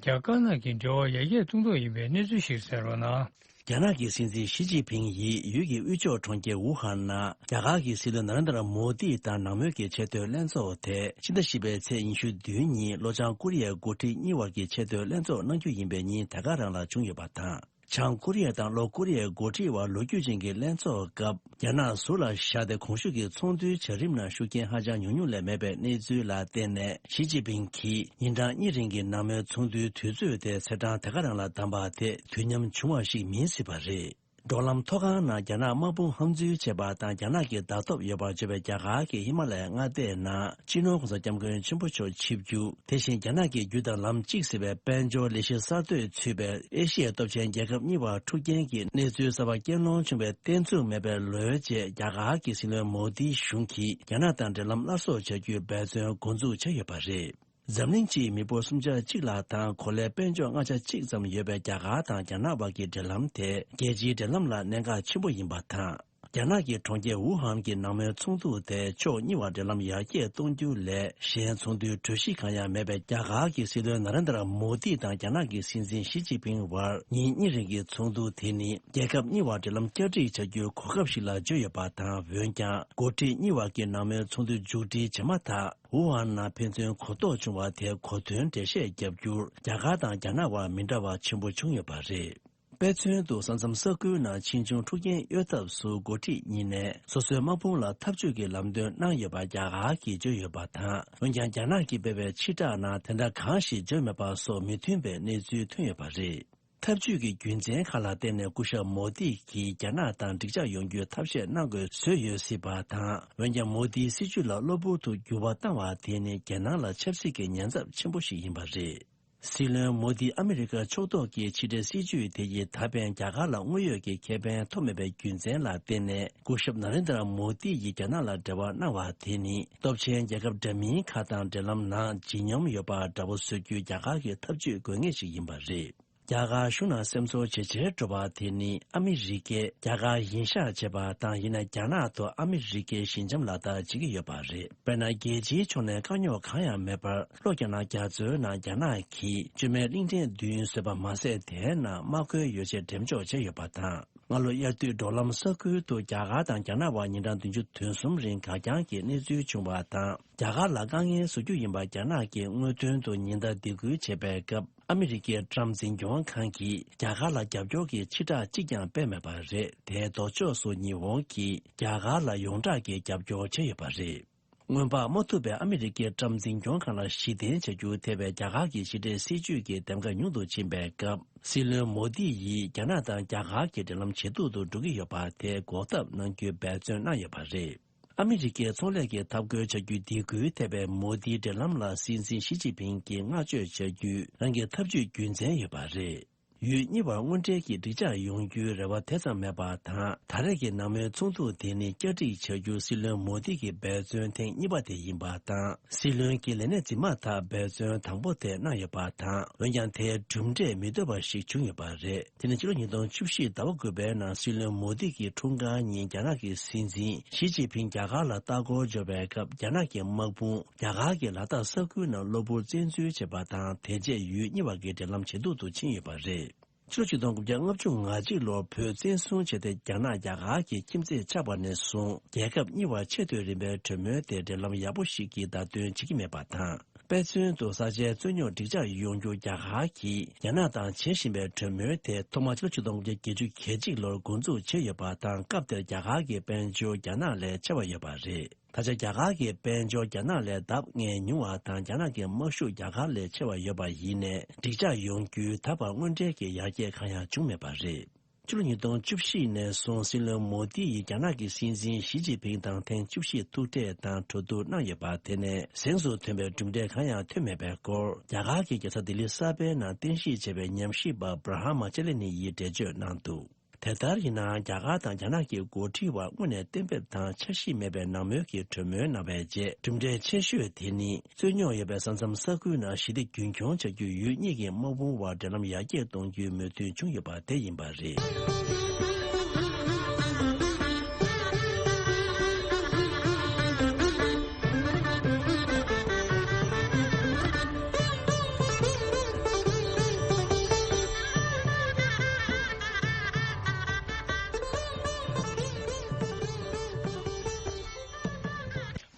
རྒྱ་དཀར་ནག་གི་འབྲེལ་བ་ཡར་རྒྱས་གཏོང་ཐབས་ཡིན་པའི་གནས་ཚུལ་ཞིག་གསན་རོགས་གནང་། རྒྱ་ནག་གི་སྲིད་འཛིན་ཞི་ཅིན་ཕིང་ཡིས་ཡུལ་གྱི་དབུས་ཕྱོགས་གྲོང་ཁྱེར་ཝུ་ཧན་ནང་རྒྱ་གར་གྱི་སྲིད་བློན་ན་རེན་དྲ་མོ་དི་དང་ནང་མོལ་གྱི་ཆེས་མཐོའི་ལྷན་ཚོགས་དེ་ཕྱི་ཟླ་བཞི་པའི་ཚེས་ཉི་ཤུ་བདུན་ཉིན་ལྷོ་བྱང་ཀོ་རི་ཡའི་འགོ་ཁྲིད་གཉིས་བར་གྱི་ཆེས་མཐོའི་ལྷན་ཚོགས་གནང་རྒྱུ་ཡིན་པའི་ཉིན་དེ་ག་རང་ལ་བྱུང་ཡོད་པ་དང་། བྱང་ཀོ་རི་ཡ་དང་ལྷོ་ཀོ་རི་ཡའི་འགོ་ཁྲིད་བར་ལོ་རྒྱུས་ཅན་གྱི་ལྷན་ཚོགས་སྐབས། རྒྱ་ནག་ཟུར་ལ་བཞག་སྟེ་གོང་ཞུས་ཀྱི་ཚོགས་འདུའི་བྱ་རིམ་ནང་ཤུགས་རྐྱེན་ཧ་ཅང་ཉུང་ཉུང་ལས་མེད་པའི་གནས་ཚུལ་ལ་བརྟེན་ནས། ཞི་ཅིན་ཕིང་གིས་ཉིན་གྲངས་གཉིས་རིང་གི་ནང་མོལ་ཚོགས་འདུའི་དུས་ཚོད་དེ་ཚེས་གྲངས་དེ་ག་རང་ལ་བདམས་པ་དེ་དུས་མཉམ་བྱུང་བ་ཞིག་མིན་སྲིད་པ་རེད། འགྲོ་ལམ་མཐོ་སྒང་ནང་རྒྱ་ནག་དམག་དཔུང་ཧམ་འཛུལ་བྱས་པ་དང་། རྒྱ་ནག་གི་བརྡ་ཐོ་ཡོད་པར་བརྗོད་པའི་རྒྱ་གར་གྱི་ཧི་མ་ལ་ཡའི་མངའ་སྡེ་ནང་སྤྱི་ནོར་༸གོང་ས་༸སྐྱབས་མགོན་ཆེན་པོ་མཆོག་ཆིབས་བསྒྱུར། དེ་བཞིན་རྒྱ་ནག་གི་རྒྱུད་དང་ལམ་གཅིག་ཟེར་བའི་དཔལ་འབྱོར་ལས་གཞི་གསར་གཏོད་ཚུད་པའི་ཨེ་ཤི་ཡའི་སྟོབས་ཆེན་རྒྱལ་ཁབ་གཉིས་བར་འཁྲུག་རྐྱེན་གྱི་གནས་ཚུལ་གསར་པ་སྐྱེལ་སློང་བྱུང་བའི་བརྟན་ཚུགས་མེད་པའི་ལོ་རྒྱུས་བཅས། རྒྱ་གར་གྱི་སྲིད་བློན་མོ་དིའི་གཞུང་གིས་རྒྱ་ནག་དང་འབྲེལ་ལམ་སླར་གསོ་བྱ་རྒྱུའི་འབད་བརྩོན་འགོ་འཛུགས་བྱས་ཡོད་པ་རེད། འཛམ་གླིང་སྤྱིའི་མི་འབོར་སུམ་ཆ་གཅིག་ལྷག་དང་གོ་ལའི་དཔལ་འབྱོར་ལྔ་ཆ་གཅིག་ཙམ་ཡོད་པའི་རྒྱ་གར་དང་རྒྱ་ནག་བར་གྱི་འབྲེལ་ལམ་དེ་རྒྱལ་སྤྱིའི་འབྲེལ་ལམ་ལ་གནད་འགག་ཆེན་པོ་ཡིན་པ་དང་། རྒྱ་ནག་གི་གྲོང་ཁྱེར་ཝུ་ཧན་གྱི་ནང་མོལ་ཚོགས་འདུ་དེ་ཕྱོགས་གཉིས་བར་འབྲེལ་ལམ་ཡར་རྒྱས་གཏོང་རྒྱུ་ལས་གཞན་ཚོགས་འདུའི་གྲོས་གཞི་གང་ཡང་མེད་པའི་རྒྱ་གར་གྱི་སྲིད་བློན་ན་རེན་དྲ་མོ་དི་དང་རྒྱ་ནག་གི་སྲིད་འཛིན་ཞི་ཅིན་ཕིང་བར་ཉིན་གཉིས་རིང་གི་ཚོགས་འདུ་དེ་ནི་རྒྱལ་ཁབ་གཉིས་བར་འབྲེལ་ལམ་བསྐྱར་སྒྲིག་བྱ་རྒྱུའི་གོ་སྐབས་ཤིག་ལ་བརྗོད་ཡོད་པ་དང་། འོན་ཀྱང་འགོ་ཁྲིད་གཉིས་བར་གྱི་ནང་མོལ་ཚོགས་འདུ་མཇུག་སྒྲིལ་བྱས་མ་ཐག་ཝུ་ཧན་ནང་ཕན་ཚུན་གོ་རྟོགས་བྱུང་བ་དེ་གོ་མཐོན་འགྲེལ་བཤད་བརྒྱབ་རྒྱུར་རྒྱ་གར་དང་རྒྱ་ནག་བར་མི་འདྲ་བ་ཆེན་པོ་བྱུང་ཡོད་པ་རེད། དཔེ་མཚོན་དུ་ས་མཚམས་ས་ཁུལ་ནང་ཕྱིས་འབྱུང་འཁྲུག་རྐྱེན་གཡོལ་ཐབས་སུ་འགོ་ཁྲིད་གཉིས་ནས་སོ་སོའི་དམག་དཔུང་ལ་འཐབ་ཇུས་ཀྱི་ལམ་སྟོན་གནང་ཡོད་པ་རྒྱ་གར་གྱིས་བརྗོད་ཡོད་པ་དང་། འོན་ཀྱང་རྒྱ་ནག་གིས་སྤེལ་བའི་ཕྱིར་བསྒྲགས་ནང་དེ་འདྲ་གང་ཞིག་བརྗོད་མེད་པ་སོགས་མི་མཐུན་པའི་གནས་ཚུལ་ཐོན་ཡོད་པ་རེད། འཐབ་ཇུས་ཀྱི་རྒྱུ་མཚན་ཁག་ལ་བརྟེན་ནས་སྐུ་ཞབས་མོ་དི་གིས་རྒྱ་ནག་དང་འགྲིག་འཇགས་ཡོང་རྒྱུའི་ཐབས་ཤེས་གནང་དགོས་བཟོས་ཡོད་སྲིད་པ་དང་། འོན་ཀྱང་མོ་དིའི་སྲིད་བྱུས་ལ་གློ་བུར་དུ་འགྱུར་བ་བཏང་བ་དེ་ནི་རྒྱལ་ནང་ལ་ཆབ་སྲིད་ཀྱི་ཉེན་ཚབས་ཆེན་པོ་ཞིག་ཡིན་པ་རེད། སྲིད་བློན་མོ་དིས་ཨ་མི་རི་ཀ་ཕྱོགས་གཏོགས་ཀྱི་ཕྱི་འབྲེལ་སྲིད་བྱུས་དེ་ཡིས་ད་ཕན་རྒྱ་གར་ལ་དངོས་ཡོད་ཀྱི་ཁེ་ཕན་ཐོབ་མེད་པའི་རྒྱུ་མཚན་ལ་བརྟེན་ནས། སྐུ་ཞབས་ན་རེན་དྲ་མོ་དི་ཡིས་རྒྱ་ནག་ལ་འབྲེལ་བ་གནང་བ་དེ་ནི་སྟོབས་ཆེན་རྒྱལ་ཁབ་འདྲ་མིན་ཁག་དང་འབྲེལ་ལམ་ནང་ལྗིད་སྙོམས་ཡོད་པ་འདྲ་བོ་བཟོ་རྒྱུའི་རྒྱ་གར་གྱི་ཐབས་ཇུས་དགོས་ངེས་ཤིག་ཡིན་པ་རེད། རྒྱ་གར་གཞུང་ནང་སེམས་ཚོར་ཇེ་ཆེར་འགྲོ་བ་དེ་ནི་ཨ་མི་རི་ཀས་རྒྱ་གར་ཡིན་ཤག་བྱེད་པ་དང་། ཡིན་ན་རྒྱ་ནག་ཏུ་ཨ་མི་རི་ཀའི་ཞི་འཇམ་ལག་བསྟར་བྱེད་ཀྱི་ཡོད་པ་རེད། དཔེར་ན། རྒྱལ་སྤྱིའི་ཕྱོགས་ནས་དཀའ་རྙོག་གང་ཡང་མེད་པར། ལྷོ་རྒྱ་ནག་རྒྱ་མཚོའི་ནང་རྒྱ་ནག་གིས་བཅོས་མའི་གླིང་ཕྲན་བདུན་བཟོས་པ་མ་ཟད། དེའི་ནང་དམག་མཁོའི་ཡོ་བྱད་འགྲེམས་འཇོག་བྱས་ཡོད་པ་དང་། སྔ་ལོ་དབྱར་དུས་འབྲོག་ལམ་ས་ཁུལ་དུ་རྒྱ་གར་དང་རྒྱ་ནག་དབར་ཉིན་གྲངས་བདུན་ཅུ་དོན་གསུམ་རིང་འགག་རྐྱང་གི་གནས་ཚུལ་བྱུང་བ་དང་། རྒྱ་གར་ལ་དཀའ་ངལ་བཟོ་རྒྱུ་ཡིན་པ་རྒྱ་ནག་གིས་དངོས་དོན་དུ་ཉེན་བརྡ་འདེད་སྐུལ་བྱས་པའི་སྐབས། ཨ་མི་རི་ཀའི་ཊམ་འཛིན་སྐྱོང་ཁང་གིས་རྒྱ་གར་ལ་རྒྱབ་སྐྱོར་གྱི་ཕྱིར་བསྒྲགས་གཅིག་ཀྱང་སྤེལ་མེད་པ་རེད། དེའི་ལྡོག་ཕྱོགས་སུ་ཉི་ཧོང་གིས་རྒྱ་གར་ལ་ཡོངས་གྲགས་ཀྱི་རྒྱབ་སྐྱོར་བྱས་ཡོད་པ་རེད། སྔོན་དཔག་མ་ཐུབ་པའི་ཨ་མི་རི་ཀའི་ཊམ་འཛིན་སྐྱོང་ཁང་ལ་གཞི་རྟེན་བྱ་རྒྱུ་ཐེ་བའི་རྒྱ་གར་གྱི་ཕྱི་འབྲེལ་སྲིད་བྱུས་ཀྱི་འདེམས་ཀ་ཉུང་དུ་ཕྱིན་པའི་སྐབས། སྲིད་བློན་མོ་དི་ཡིས་རྒྱ་ནག་དང་རྒྱ་གར་གྱི་འབྲེལ་ལམ་ཇེ་སྡུག་ཏུ་འགྲོ་གི་ཡོད་པ་དེ་འགོག་ཐབས་གནང་རྒྱུའི་འབད་བརྩོན་གནང་ཡོད་པ་རེད། ཨ་མི་རི་ཀའི་ཚོང་ལས་ཀྱི་འཐབ་རྒོལ་བྱ་རྒྱུའི་སྡིགས་སྐུལ་ཐེབས་པའི་མོ་དིའི་འབྲེལ་ལམ་ལ་སྲིད་འཛིན་ཞི་ཅིན་ཕིང་གིས་བསྔགས་བརྗོད་བྱ་རྒྱུའི་རང་གི་ཐབས་ཇུས་རྒྱུ་མཚན་ཡོད་པ་རེད། ཡུལ་གཉིས་བར་དངོས་འབྲེལ་གྱི་འགྲིག་འཇགས་ཡོང་རྒྱུའི་རེ་བ་དེ་ཙམ་མེད་པ་དང་། ད་རེས་ཀྱི་ནང་མོལ་ཚོགས་འདུ་དེ་ནི་བསྐྱར་སྒྲིག་བྱ་རྒྱུ་སྲིད་བློན་མོ་དི་གིས་འབད་བརྩོན་ཐེངས་གཉིས་པ་དེ་ཡིན་པ་དང་། སྲིད་བློན་གྱི་ལས་གནས་འཛིན་མ་ཐག་འབད་བརྩོན་དང་པོ་དེ་གནང་ཡོད་པ་དང་། འོན་ཀྱང་དེའི་གྲུབ་འབྲས་མི་འདོད་པ་ཞིག་བྱུང་ཡོད་པ་རེད། དེ་ནི་ཕྱི་ལོ་ཉིས་སྟོང་བཅུ་བཞི་ཟླ་བ་དགུ་པའི་ནང་སྲིད་བློན་མོ་དི་གིས་འཁྲུངས་སྐར་ཉིན་རྒྱ་ནག་གི་སྲིད་འཛིན་ཞི་ཅིན་ཕིང་རྒྱ་གར་ལ་ལྟ་སྐོར་འབྱོར་བའི་སྐབས། རྒྱ་ནག་གི་དམག་དཔུང་རྒྱ་གར་གྱི་ལ་དྭགས་ས་ཁུལ་ནང་གློ་བུར་བཙན་འཛུལ་བྱས་པ་དང་། དེ་རྗེས་ཡུལ་གཉིས་བར་གྱི་འབྲེལ་ལམ་ཇེ་སྡུག་ཏུ་ཕྱིན་ཡོད་པ་རེད། ཕྱི་ལོ་ཆིག་སྟོང་དགུ་བརྒྱ་ལྔ་བཅུ་ང་གཅིག་ལོར་བོད་བཙན་བཟུང་བྱས་ཏེ། རྒྱ་ནག་རྒྱ་གར་གྱི་ཁྱིམ་མཚེས་ཆགས་པ་ནས་བཟུང་། རྒྱལ་ཁབ་གཉིས་བར་ཆེས་མཐོའི་རིམ་པའི་གྲོས་མོལ་དེ་འབྲེལ་ལམ་ཡག་པོ་ཞིག་གི་བརྡ་སྟོན་བྱེད་ཀྱི་མེད་པ་དང་། དཔེ་མཚོན་དུ། ས་ཆའི་རྩོད་རྙོག་འགྲིག་འཇགས་ཡོང་རྒྱུར་རྒྱ་གར་གྱིས་རྒྱ་ནག་དང་བྱེད་བཞིན་པའི་གྲོས་མོལ་དེ། ཐོག་མར་ཕྱི་ལོ་ཆིག་སྟོང་དགུ་བརྒྱ་བརྒྱད་ཅུ་གྱ་གཅིག་ལོར་འགོ་འཛུགས་བྱས་ཡོད་པ་དང་། སྐབས་དེར་རྒྱ་གར་གྱི་དཔལ་འབྱོར་རྒྱ་ནག་ལས་ཆེ་བ་ཡོད་པ་རེད། ད་ཆ་རྒྱ་གར་གྱི་དཔལ་འབྱོར་རྒྱ་ནག་ལས་ལྡབ་ལྔ་ཉུང་བ་དང་། རྒྱ་ནག་གི་དམག་ཤུགས་རྒྱ་གར་ལས་ཆེ་བ་ཡོད་པ་ཡིན་ནའི། འགྲིག་འཇགས་ཡོང་རྒྱུའི་ད་བར་དངོས་འབྲེལ་གྱི་ཡར་རྒྱས་གང་ཡང་བྱུང་མེད་པ་རེད། ཕྱི་ལོ་ཉིས་སྟོང་བཅུ་བཞི་ནས་བཟུང་སྲིད་བློན་མོ་དི་ཡིས་རྒྱ་ནག་གི་སྲིད་འཛིན་ཞི་ཅིན་ཕིང་དང་ཐེངས་བཅུ་བཞི་ཐུག་འཕྲད་དང་གྲོས་བསྡུར་གནང་ཡོད་པ། དེ་ནས་གཟེངས་སུ་ཐོན་པའི་གྲུབ་འབྲས་གང་ཡང་ཐོན་མེད་པའི་སྐོར། རྒྱ་གར་གྱི་རྒྱལ་ས་ལྡི་ལི་གསར་པའི་ནང་རྟེན་གཞི་བྱས་པའི་ཉམས་ཞིབ་པ་བྷ་ར་མ་ཅ་ལི་ནི་ཡིས་འགྲེལ་བརྗོད་གནང་འདུག་དེ་ལྟར་ཡིན་ནའང་། རྒྱ་གར་དང་རྒྱ་ནག་གི་འགོ་ཁྲིད་བར་དངོས་ནས་གཏན་འབེབས་དང་འཆར་གཞི་མེད་པའི་ནང་མོལ་གྱི་གྲོས་མོལ་གནང་བའི་རྗེས། གྲུབ་འབྲས་ཆེ་ཤོས་དེ་ནི། རྩོད་རྙོག་ཡོད་པའི་ས་མཚམས་ས་ཁུལ་ནང་ཞི་བདེ་རྒྱུན་འཁྱོངས་བྱ་རྒྱུ། ཡུལ་གཉིས་ཀྱི་དམག་དཔུང་བར་འབྲེལ་ལམ་ཡར་རྒྱས་གཏོང་རྒྱུའི་མོས་མཐུན་བྱུང་ཡོད་པ་དེ་ཡིན་པ་རེད།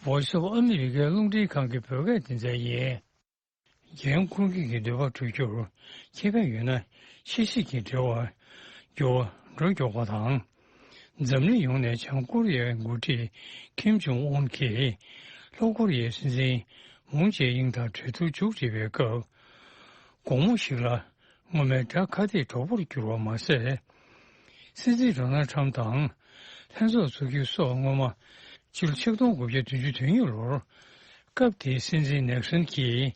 Voice of America རླུང་འཕྲིན་ཁང་གི་བོད་སྐད་སྡེ་ཚན་ཡིན། རྒན་ཁུངས་སྐྱེལ་གྱི་འདོད་པ་བསྐྲུན་རྒྱུར་ཁེ་ཕན་ཡོད་ན། ཕྱི་སྲིད་ཀྱི་འབྲེལ་བར་འགྱུར་བ་འགྲོ་མགྱོགས་པ་དང་། འཛམ་གླིང་ཡོངས་ནས་བྱང་ཀོ་རི་ཡའི་འགོ་ཁྲིད་ཁིམ་ཇོང་ཨུན་གྱིས་ལྷོ་ཀོ་རི་ཡའི་སྲིད་འཛིན་མུན་ཇེ་ཨིན་དང་གྲོས་བསྡུར་མཇུག་སྒྲིལ་བའི་སྐབས། དགོང་མོ་ཞིག་ལ་སྔོན་མའི་སྒྲ་ཁ་སྡེབ་གྲོགས་པོར་གྱུར་བ་མ་ཟད། སྲིད་འཛིན་ཌོ་ནལ་ཁྲམ་དང་ལྷན་ཚོགས་འཚོགས་རྒྱུ་སོགས་སྔོན་མ་ཕྱི་ལོ་ཆིག་སྟོང་དགུ་བརྒྱ་བདུན་ཅུ་དོན་གཉིས་ལོར། སྐབས་དེའི་སྲིད་འཛིན་ནེག་སོན་གྱིས་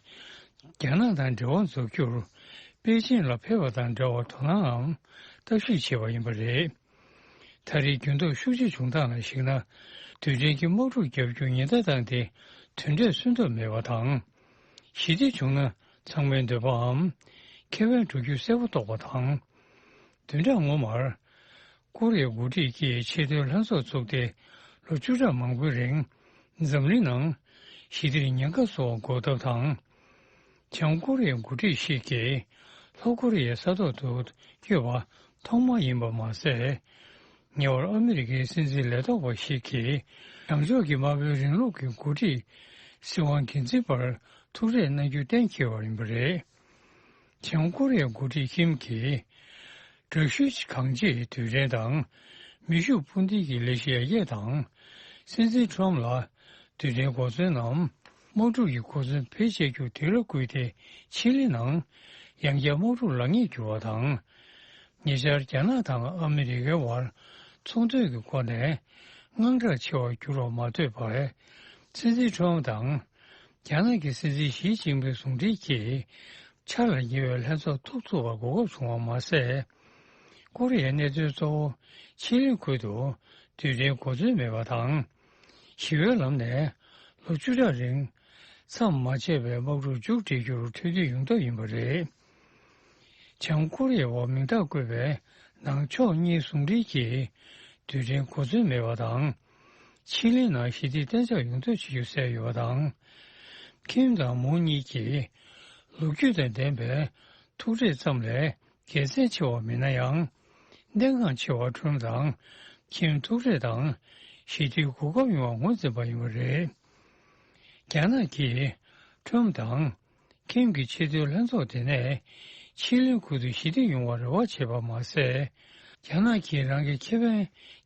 རྒྱ་ནག་དང་འབྲེལ་བ་འཛུགས་རྒྱུར་པེ་ཅིན་ལ་ཕེབས་པ་དང་འབྲེལ་བར་དོ་སྣང་ངམ་བརྟག་ཞིབ་བྱས་པ་ཡིན་པ་རེད། ད་རེས་འགྱུར་ལྡོག་ཤུགས་ཆེ་བྱུང་སྟངས་ལ་གཞིགས་ན། རྡུལ་ཕྲན་གྱི་དམག་འཁྲུག་བརྒྱབ་རྒྱུ་ཉེན་བརྡ་བཏང་སྟེ། དོན་འབྲས་སོན་ཐབས་མེད་པ་དང་། ཞི་བདེ་བྱུང་ན་ཚང་མའི་འདོད་པའམ་ཁེ་ཕན་འགྲོ་རྒྱུ་གསལ་པོ་རྟོགས་པ་དང་། བདུན་ཕྲག་སྔོན་མར། ཀོ་རི་ཡའི་འགོ་ཁྲིད་ཀྱིས་ཆེས་མཐོའི་ལྷན་ཚོགས་བཙུགས་ཏེ། ལོ་བཅུ་ཕྲག་མང་པོའི་རིང་འཛམ་གླིང་ནང་ཞི་བདེར་ཉེན་ཁ་བཟོ་བ་འགོག་ཐབས་དང་། བྱང་ཀོ་རི་ཡའི་འགོ་ཁྲིད་ཞིག་གིས་ལྷོ་ཀོ་རི་ཡའི་ས་ཐོག་ཏུ་བསྐྱོད་པ་ཐོག་མ་ཡིན་པ་མ་ཟད། ཉེ་བར་ཨ་མི་རི་ཀའི་སྲིད་འཛིན་ལས་ཐོག་པ་ཞིག་གིས་བྱང་ཕྱོགས་ཀྱི་དམར་པོའི་རིང་ལུགས་ཀྱི་འགོ་ཁྲིད་སྲིད་དབང་སྒེར་འཛིན་པར་ཐུག་འཕྲད་གནང་རྒྱུ་གཏན་འཁེལ་བ་ཡིན་པ་རེད། བྱང་ཀོ་རི་ཡའི་འགོ་ཁྲིད་ཁིམ་གྱིས། དྲག་ཤུལ་གང་ཆེའི་རྡུལ་ཕྲན་དང་། མེ་ཤུགས་འཕུར་མདེལ་གྱི་ལས་གཞི་ཡར་རྒྱས་དང་། སྲིད་འཛིན་ཁྲོམ་ལ་རྡུལ་ཕྲན་གོ་མཚོན་ནམ། དམག་འཁྲུག་གི་གོ་མཚོན་བེད་སྤྱད་རྒྱུ་དུས་ལ་བསྐུལ་ཏེ། ཆི་ལི་ནང་ཡང་བསྐྱར་དམག་འཁྲུག་ལངས་ངེས་གྱུར་བ་དང་། ཉེ་ཆར་རྒྱ་ནག་དང་ཨ་མི་རི་ཀའི་དབར་ཚོང་དོན་གྱི་སྒོ་ནས་དངངས་སྐྲག་ཆེ་བར་གྱུར་བ་མ་ཐོས་པར། སྲིད་འཛིན་ཁྲོམ་དང་། རྒྱ་ནག་གི་སྲིད་འཛིན་ཞི་ཅིན་ཕིང་ཟུང་འབྲེལ་གྱིས། འཆར་ལ་ཉེ་བའི་ལྷན་ཚོགས་ཐུགས་ཚུགས་པར་གོ་སྐབས་བྱུང་བ་མ་ཟད། ཀོ་རི་ཡའི་གནད་དོན་གཙོ་བོ་ཆི་ལི་ཁུལ་དུ་རྡུལ་ཕྲན་གོ་མཚོན་མེད་པ་དང་། ཞི་བའི་ལམ་ནས་ལོ་བཅུ་ཕྲག་རིང་མཚམས་མ་ཆད་པའི་དམག་འཁྲུག་མཇུག་སྒྲིལ་རྒྱུར་འཕྲོད་བསྟེན་ཡོང་ཐབས་ཡིན་པ་རེད། བྱང་ཀོ་རི་ཡའི་འོག་མིང་རྟགས་བཀོད་པའི་ནང་ཕྱོགས་གཉིས་ཟུང་འབྲེལ་གྱིས་རྡུལ་ཕྲན་གོ་མཚོན་མེད་པ་དང་། ཆི་ལི་ནང་ཞི་བདེ་གཏན་འཇགས་ཡོང་ཐབས་བྱེད་རྒྱུ་གསལ་ཡོད་པ་དང་། ཁིམ་དང་མུ་གཉིས་ཀྱིས་ལོ་རྒྱུས་དང་ལྡན་པའི་ཐུག་འཕྲད་ཙམ་ལས་དགེ་མཚན་ཆེ་བ་མིན་ན་ཡང་། གནད་འགག་ཆེ་བ་ཁྲོམ་དང་ཁིམ་ཐུག་འཕྲད་དང་ཞི་བདེའི་གོ་སྐབས་ཡོང་བ་ངོས་འཛིན་པ་ཡིན་པ་རེད། རྒྱ་ནག་གིས་ཁྲོམ་དང་། ཁིམ་གྱི་ཆེས་མཐོའི་ལྷན་ཚོགས་དེ་ནས་ཆི་ལིའི་ཁུལ་དུ་ཞི་བདེ་ཡོང་བར་རེ་བ་བྱས་པ་མ་ཟད། རྒྱ་ནག་གིས་རང་གི་ཁེ་ཕན་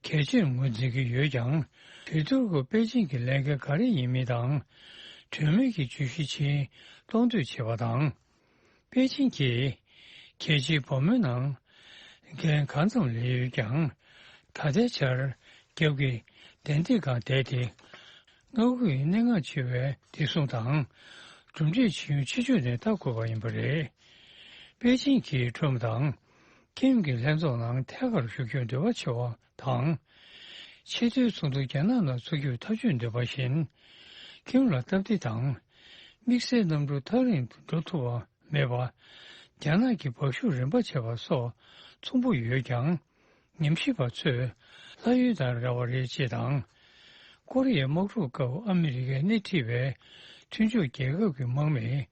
གལ་ཆེར་ངོས་འཛིན་གྱི་ཡོད་ཀྱང་། གྲོས་བསྡུར་སྐབས་པེ་ཅིང་གི་ལས་འགན་ག་རེ་ཡིན་མིན་དང་། གྲོས་མོལ་གྱི་བརྗོད་གཞི་ཆེན་གཏོང་འདོད་བྱེད་པ་དང་། པེ་ཅིང་གིས་རྒྱལ་སྤྱིའི་བུ་མོའི་ནང་འགན་གང་ཙམ་ལེན་ཡོད་ཀྱང་། ད་ལྟའི་ཆར་རྒྱབ་ཀྱི་གདན་སྟེགས་སྒང་བསྡད་དེ། མངའ་ཁུལ་གྱི་གནད་འགག་ཆེ་བའི་བདེ་སྲུང་དང་། གྲུབ་འབྲས་ཇི་ཡོང་ཕྱི་ཕྱོགས་ནས་ལྟ་དགོས་པ་ཡིན་པ་རེད། པེ་ཅིང་གིས་ཁྲོམ་དང་ ཁིམ་གྱི་ལྷན་ཚོགས་ནང་ཐད་ཀར་ཞུགས་རྒྱུར་འདོད་པ་ཆེ་བ་དང་། ཆེས་མཐོའི་ཚོགས་འདུ་རྒྱ་ནག་ནང་འཚོགས་རྒྱུར་ཐག་གཅོད་འདོད་པ་བཞིན། ཁིམ་ལ་སྟབས་བདེ་དང་། དམིགས་བསལ་གནམ་གྲུ་ཐག་རིང་དུ་འགྲོ་ཐུབ་པ་མེད་པ། རྒྱ་ནག་གི་འབག་ཞུགས་རིམ་པ་བྱས་པ་སོགས་མཚུངས་པོ་ཡོད་ཀྱང་། ཉམས་ཞིབ་པ་ཚོས་ལྷ་ཡུལ་དང་འདྲ་བ་རེད་ཅེས་དང་། ཀོ་རི་ཡའི་དམག་འཁྲུག་སྐབས་ཨ་མི་རི་ཀས་སྣེ་ཁྲིད་པའི་མཐུན་ཕྱོགས་རྒྱལ་ཁབ་ཀྱི་དམག་མིས་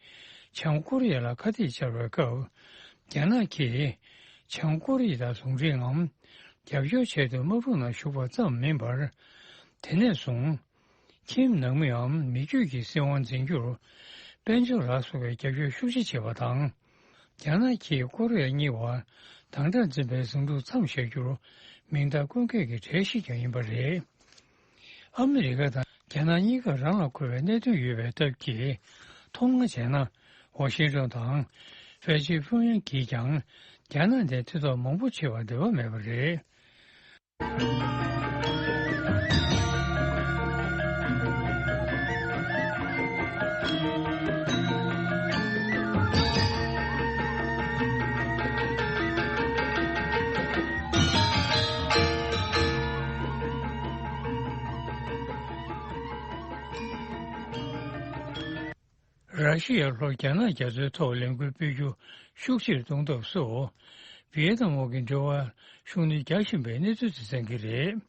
བྱང་ཀོ་རི་ཡ་ལ་ཁ་གཏད་བཅར་བའི་སྐབས། རྒྱ་ནག་གིས་བྱང་ཀོ་རི་ཡ་དང་ཟུང་འབྲེལ་ངམ་རྒྱབ་སྐྱོར་ཆེད་དུ་དམག་འཁྲུག་ནང་ཞུགས་པ་ཙམ་མིན་པར། དེ་ནས་བཟུང་། ཁྱིམ་ནང་མིའམ་མི་རྒྱུད་ཀྱི་སྲིད་དབང་འཛིན་རྒྱུར་དཔལ་འབྱོར་ལ་སོགས་པའི་རྒྱབ་སྐྱོར་ཤུགས་ཆེ་བྱེད་པ་དང་། རྒྱ་ནག་གིས་ཀོ་རི་ཡ་གཉིས་བར་དམ་དྲག་འཛིན་པའི་ཟིང་འཁྲུག་མཚམས་བཞག་རྒྱུར་མིང་རྟགས་བཀོད་མཁན་གྱི་གྲས་ཤིག་ཀྱང་ཡིན་པ་རེད། ཨ་མི་རི་ཀ་དང་རྒྱ་ནག་གཉིས་ཀར་རང་ལ་མཁོ་བའི་གནད་དོན་ཡོད་པའི་སྟབས་ཀྱིས། མཐོང་སྣང་བྱས་ན། ཝ་ཤིང་ཏོན་དང་ཧྥེ་ཅི་ཕུང་ཡང་གིས་ཀྱང་རྒྱ་ནག་དང་མཐུན་ཐབས་མང་པོ་བྱེད་པར་འདོད་པ་མེད་པ་རེད། ར་ཤི་ཡའི་ལྷོ་རྒྱ་ནག་རྒྱ་མཚོའི་ཐོག་ལས་འགུལ་སྤེལ་རྒྱུ་ཤུགས་ཆེར་གཏོང་ཐབས་སུ། ཝི་ཡེ་ནམ་འོག་གི་འབྲེལ་བར་ཤུགས་སྣོན་རྒྱག་བཞིན་པའི་གནས་ཚུལ་དེ་གསན་གྱི་རེད།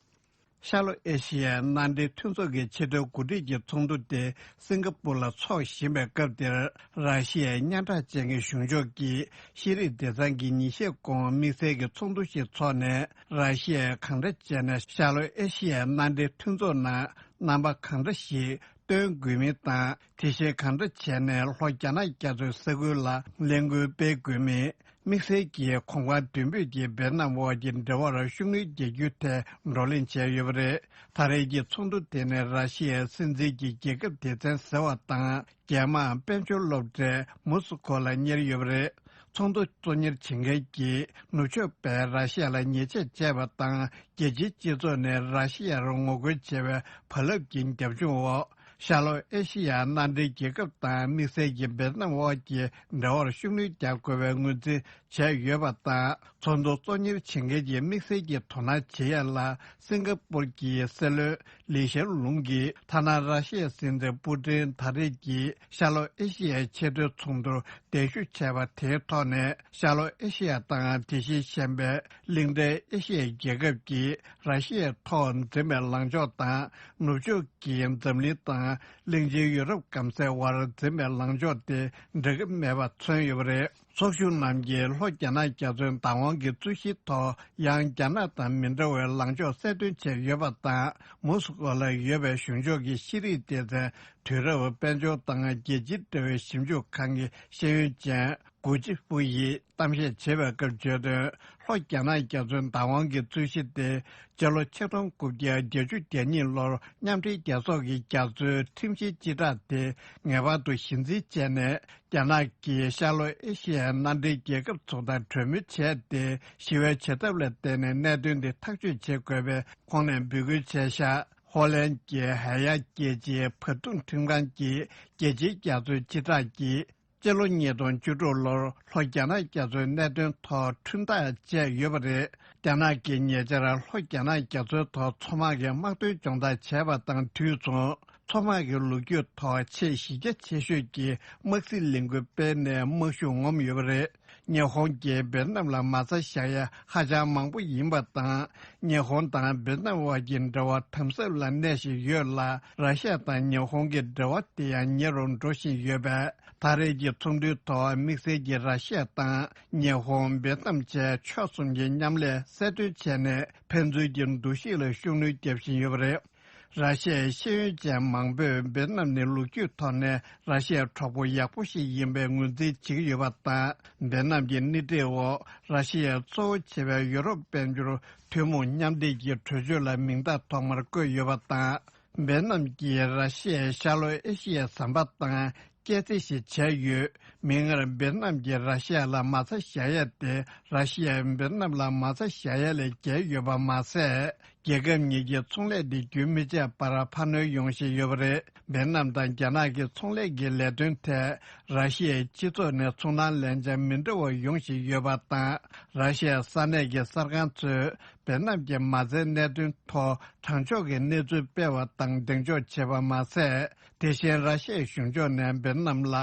ཤར་ལྷོ་ཨེ་ཤི་ཡའི་མནའ་འབྲེལ་མཐུན་ཚོགས་ཀྱི་ཕྱི་དྲིལ་འགོ་ཁྲིད་ཀྱི་ཚོགས་འདུ་དེ་སིང་ག་པུར་ལ་འཚོགས་བཞིན་པའི་སྐབས་དེར། ར་ཤི་ཡའི་སྙན་གྲགས་ཅན་གྱི་གཞུང་ཕྱོགས་ཀྱིས་ཤེས་རིག་སྡེ་ཚན་གྱིས་ཉིན་ཤས་གོང་དམིགས་བསལ་གྱི་ཚོགས་འདུ་ཞིག་འཚོགས་ནས། ར་ཤི་ཡས་གང་འདྲ་བྱས་ནས་ཤར་ལྷོ་ཨེ་ཤི་ཡའི་མནའ་འབྲེལ་མཐུན་ཚོགས་ནང་རྣམ་པ་གང་འདྲ་ཞིག་སྟོན་དགོས་མིན་དང་། དེ་བཞིན་གང་འདྲ་བྱས་ནས་ལྷོ་རྒྱ་ནག་རྒྱ་མཚོའི་ས་ཁུལ་ལ་ལས་འགུལ་སྤེལ་དགོས་མིན། དམིགས་བསལ་གྱི་གོམ་ཁ་མདུན་སྤོས་ཀྱིས་ཝེ་ནམ་འོག་གི་འབྲེལ་བར་ཤུགས་སྣོན་རྒྱག་རྒྱུའི་ཐད་བགྲོ་གླེང་བྱས་ཡོད་པ་རེད། ད་རེས་ཀྱི་ཚོགས་འདུ་དེ་ནི་ར་ཤི་ཡའི་སྲིད་འཛིན་གྱི་རྒྱལ་ཁབ་སྡེ་ཚན་ཟེར་བ་དང་། རྒྱལ་དམངས་དཔལ་འབྱོར་སློབ་གྲྭའི་མུ་སུ་ཁོ་ལ་གཉེར་ཡོད་པ་རེད། ཚོགས་འདུ་གཙོ་གཉེར་བྱེད་མཁན་གྱིས་ནུབ་ཕྱོགས་པས་ར་ཤི་ཡ་ལ་ཉེས་ཆད་བཅད་པ་དང་། རྒྱལ་སྤྱིའི་སྤྱི་ཚོགས་ནས་ར་ཤི་ཡར་ངོ་རྒོལ་བྱས་པའི་བག་ལེབ་ཀྱི་རྒྱབ་ལྗོངས་འོག་ཤར་ལྷོ་ཨེ་ཤི་ཡ་མནའ་འབྲེལ་རྒྱལ་ཁབ་དང་དམིགས་བསལ་གྱི་ཝེ་ཏི་ནམ་དབར་གྱི་འབྲེལ་བར་ཤུགས་སྣོན་རྒྱག་དགོས་པའི་ངོས་འཛིན་བྱས་ཡོད་པ་དང་། ཚོགས་འདུ་གཙོ་གཉེར་བྱེད་མཁན་གྱིས་དམིགས་བསལ་གྱི་དོ་སྣང་བྱེད་ཡ་ལ། སིང་ག་པུར་གྱི་སྲིད་བློན་ལི་ཤན་ལུང་གིས། ཐ་ན་ར་ཤི་ཡའི་སྲིད་འཛིན་པུ་ཏིན་ད་རེས་ཀྱིས་ཤར་ལྷོ་ཨེ་ཤི་ཡའི་ཆེས་མཐོའི་ཚོགས་འདུར་གདན་ཞུ་བྱས་པ་དེའི་ཐོག་ནས། ཤར་ལྷོ་ཨེ་ཤི་ཡ་དང་དེ་བཞིན་གཤམ་པའི་གླིང་ཕྲན་ཨེ་ཤི་ཡའི་རྒྱལ་ཁབ་ཀྱིས་ར་ཤི་ཡའི་ཐོག་འཛིན་པའི་ལངས་ཕྱོགས་དང་། ནུབ་ཕྱོགས་ཀྱིས་འཛམ་གླིང་དང་གླིང་ཆེན་ཡུ་རོབ་སྐམ་སའི་དབར་འཛིན་པའི་ལངས་ཕྱོགས་དེ་འགྲིག་གི་མེད་པ་མཚོན་ཡོད་པ་རེད། ཚོགས་ཞུགས་རྣམས་ཀྱིས་ལྷོ་རྒྱ་ནག་རྒྱ་མཚོའི་བདག་དབང་གừ་རྩོད་གཞིའི་ཐོག་ཡང་རྒྱ་ནག་དང་མི་འདྲ་བའི་ལངས་ཕྱོགས་གསལ་སྟོན་བྱས་ཡོད་པ་དང་། མུ་སུ་ཀོ་ལ་ཡོད་པའི་གཞུང་ཕྱོགས་ཀྱི་ཤེས་རིག་སྡེ་ཚན་དུས་རབས་དཔལ་འབྱོར་དང་རྒྱལ་སྤྱིའི་འབྲེལ་བའི་ཞིབ་འཇུག་ཁང་གི་ཤེས་ཡོན་ཅན་གུ་ཅི་ཧྥུ་ཡིས་གཏམ་བཤད་བྱེད་པའི་སྐབས་བརྗོད་དོན། ལྷོ་རྒྱ་ནག་རྒྱ་མཚོའི་བདག་དབང་གི་རྩོད་གཞི་དེ་སྤྱི་ལོ་ཆིག་སྟོང་དགུ་བརྒྱ་བརྒྱད་ཅུ་གྱ་གཉིས་ལོར་མཉམ་འབྲེལ་རྒྱལ་ཚོགས་ཀྱི་རྒྱ་མཚོའི་ཁྲིམས་གཞིའི་སྤྱི་བསྒྲགས་དེ་ངེས་པར་དུ་གཞི་འཛིན་བྱས་ནས། རྒྱ་ནག་གིས་ཤར་ལྷོ་ཨེ་ཤི་ཡའི་མནའ་འབྲེལ་རྒྱལ་ཁབ་ཚོ་དང་གྲོས་མོལ་བྱས་ཏེ། ཞི་བའི་བྱེད་ཐབས་ལ་བརྟེན་ནས་གནད་དོན་འདི་ཐག་གཅོད་བྱེད་དགོས་པའི་ཁོང་ནས་འབོད་སྐུལ་བྱས་ཤག་ཧོ་ལན་གྱི་ཧེ་ཡ་རྒྱལ་སྤྱིའི་བར་འདུམ་ཁྲིམས་ཁང་གིས་རྒྱལ་སྤྱིའི་རྒྱ་མཚོའི་སྤྱི་བསྒྲགས་ཀྱིས། སྤྱི་ལོ་ཉིས་སྟོང་བཅུ་དྲུག་ལོར་ལྷོ་རྒྱ་ནག་རྒྱ་མཚོའི་གནད་དོན་ཐོག་ཁྲིམས་ཐག་བཅད་ཡོད་པ་རེད། རྒྱ་ནག་གིས་ཉེ་ཆར་ལྷོ་རྒྱ་ནག་རྒྱ་མཚོའི་ཐོག་མཚོ་དམག་གི་དམག་དོན་སྦྱོང་བརྡར་བྱས་པ་དང་དུས་མཚུངས། མཚོ་དམག་གི་ལོ་རྒྱུས་ཐོག་ཆེས་གཞི་རྒྱ་ཆེ་ཤོས་ཀྱི་དམག་སྲིད་ལས་འགུལ་སྤེལ་ནས་དམག་ཤུགས་ངོམ་ཡོད་པ་རེད། ཉི་ཧོང་གིས་ཝེ་ཏི་ནམ་ལ་མ་རྩ་བཞག་ཡ་ཧ་ཅང་མང་པོ་ཡིན་པ་དང་། ཉི་ཧོང་དང་ཝེ་ཏི་ནམ་དབར་གྱི་འབྲེལ་བ་དམ་ཟབ་ལ་གནས་བཞིན་ཡོད་ལ། ར་ཤ་ཡ་དང་ཉི་ཧོང་གི་འབྲེལ་བ་དེ་ཡང་ཉེ་རུ་འགྲོ་བཞིན་ཡོད་པས། ད་རེས་ཀྱི་ཚོགས་འདུའི་ཐོག་དམིགས་བསལ་གྱིས་ར་ཤ་ཡ་དང་ཉི་ཧོང་། ཝེ་ཏི་ནམ་བཅས་ཕྱོགས་གསུམ་གྱི་མཉམ་ལས་གསལ་སྟོན་བྱས་ནས། ཕན་ཚུན་གྱི་འདུ་ཤེས་ལ་ཤུགས་སྣོན་རྒྱག་བཞིན་ཡོད་པ་རེད། ར་ཤ་ཡའི་ཤེས་ཡོན་ཅན་མང་པོས་ཝེ་ཏི་ནམ་ནི་ལོ་རྒྱུས་ཐོག་ནས་ར་ཤ་ཡའི་གྲོགས་པོ་ཡག་པོ་ཞིག་ཡིན་པའི་ངོས་འཛིན་བྱེད་ཀྱི་ཡོད་པ་དང་། ཝེ་ཏི་ནམ་གྱི་སྣེ་ཁྲིད་འོག་ར་ཤ་ཡའི་གཙོ་བོ་བྱས་པའི་ཡོ་རོབ་དཔལ་འབྱོར་ཐུན་མོང་མཉམ་འབྲེལ་གྱི་གྲོས་ཆོད་ལ་མིང་རྟགས་ཐོག་མར་བཀོད་ཡོད་པ་དང་། ཝེ་ཏི་ནམ་གྱིས་ར་ཤ་ཡའི་ཤར་ལྷོ་ཨེ་ཤི་ཡའི་ཟམ་པ་དང་། སྐྱེད་རྩིས་ཤིག་བྱས་ཡོད། མིག་སྔར་ཝེ་ཏི་ནམ་གྱིས་ར་ཤ་ཡ་ལ་མ་རྩ་བཞག་ཡ་དེ་ ར་ཤི་ཡས་བེད་ནམ་ལ་མ་རྩ་བཞག་ཡ་ལས་བརྒལ་ཡོད་པ་མ་ཟད། རྒྱལ་ཁབ་གཉིས་ཀྱི་ཚོང་ལས་འདི་རྒྱུན་མི་ཆད་པར་འཕར་སྣོན་ཡོང་བཞིན་ཡོད་པ་རེད། བེད་ནམ་དང་རྒྱ་ནག་གི་ཚོང་ལས་ཀྱི་ལས་དོན་ཐད་ར་ཤི་ཡའི་སྤྱི་ཚོགས་ནས་ཚོང་ནང་ལེན་ཆ་མི་འདྲ་བ་ཡོང་བཞིན་ཡོད་པ་དང་། ར་ཤི་ཡའི་ས་གནས་ཀྱི་གསར་ཁང་ཚོས་བེད་ནམ་གྱི་མ་རྩའི་གནད་དོན་ཐོག་དྲང་ཕྱོགས་ཀྱི་གནས་ཚུལ་སྤེལ་བ་དང་གདེང་འཇོག་བྱས་པ་མ་ཟད། དེ་བཞིན་ར་ཤི་ཡའི་གཞུང་ཕྱོགས་ནས་བེད་ནམ་ལ་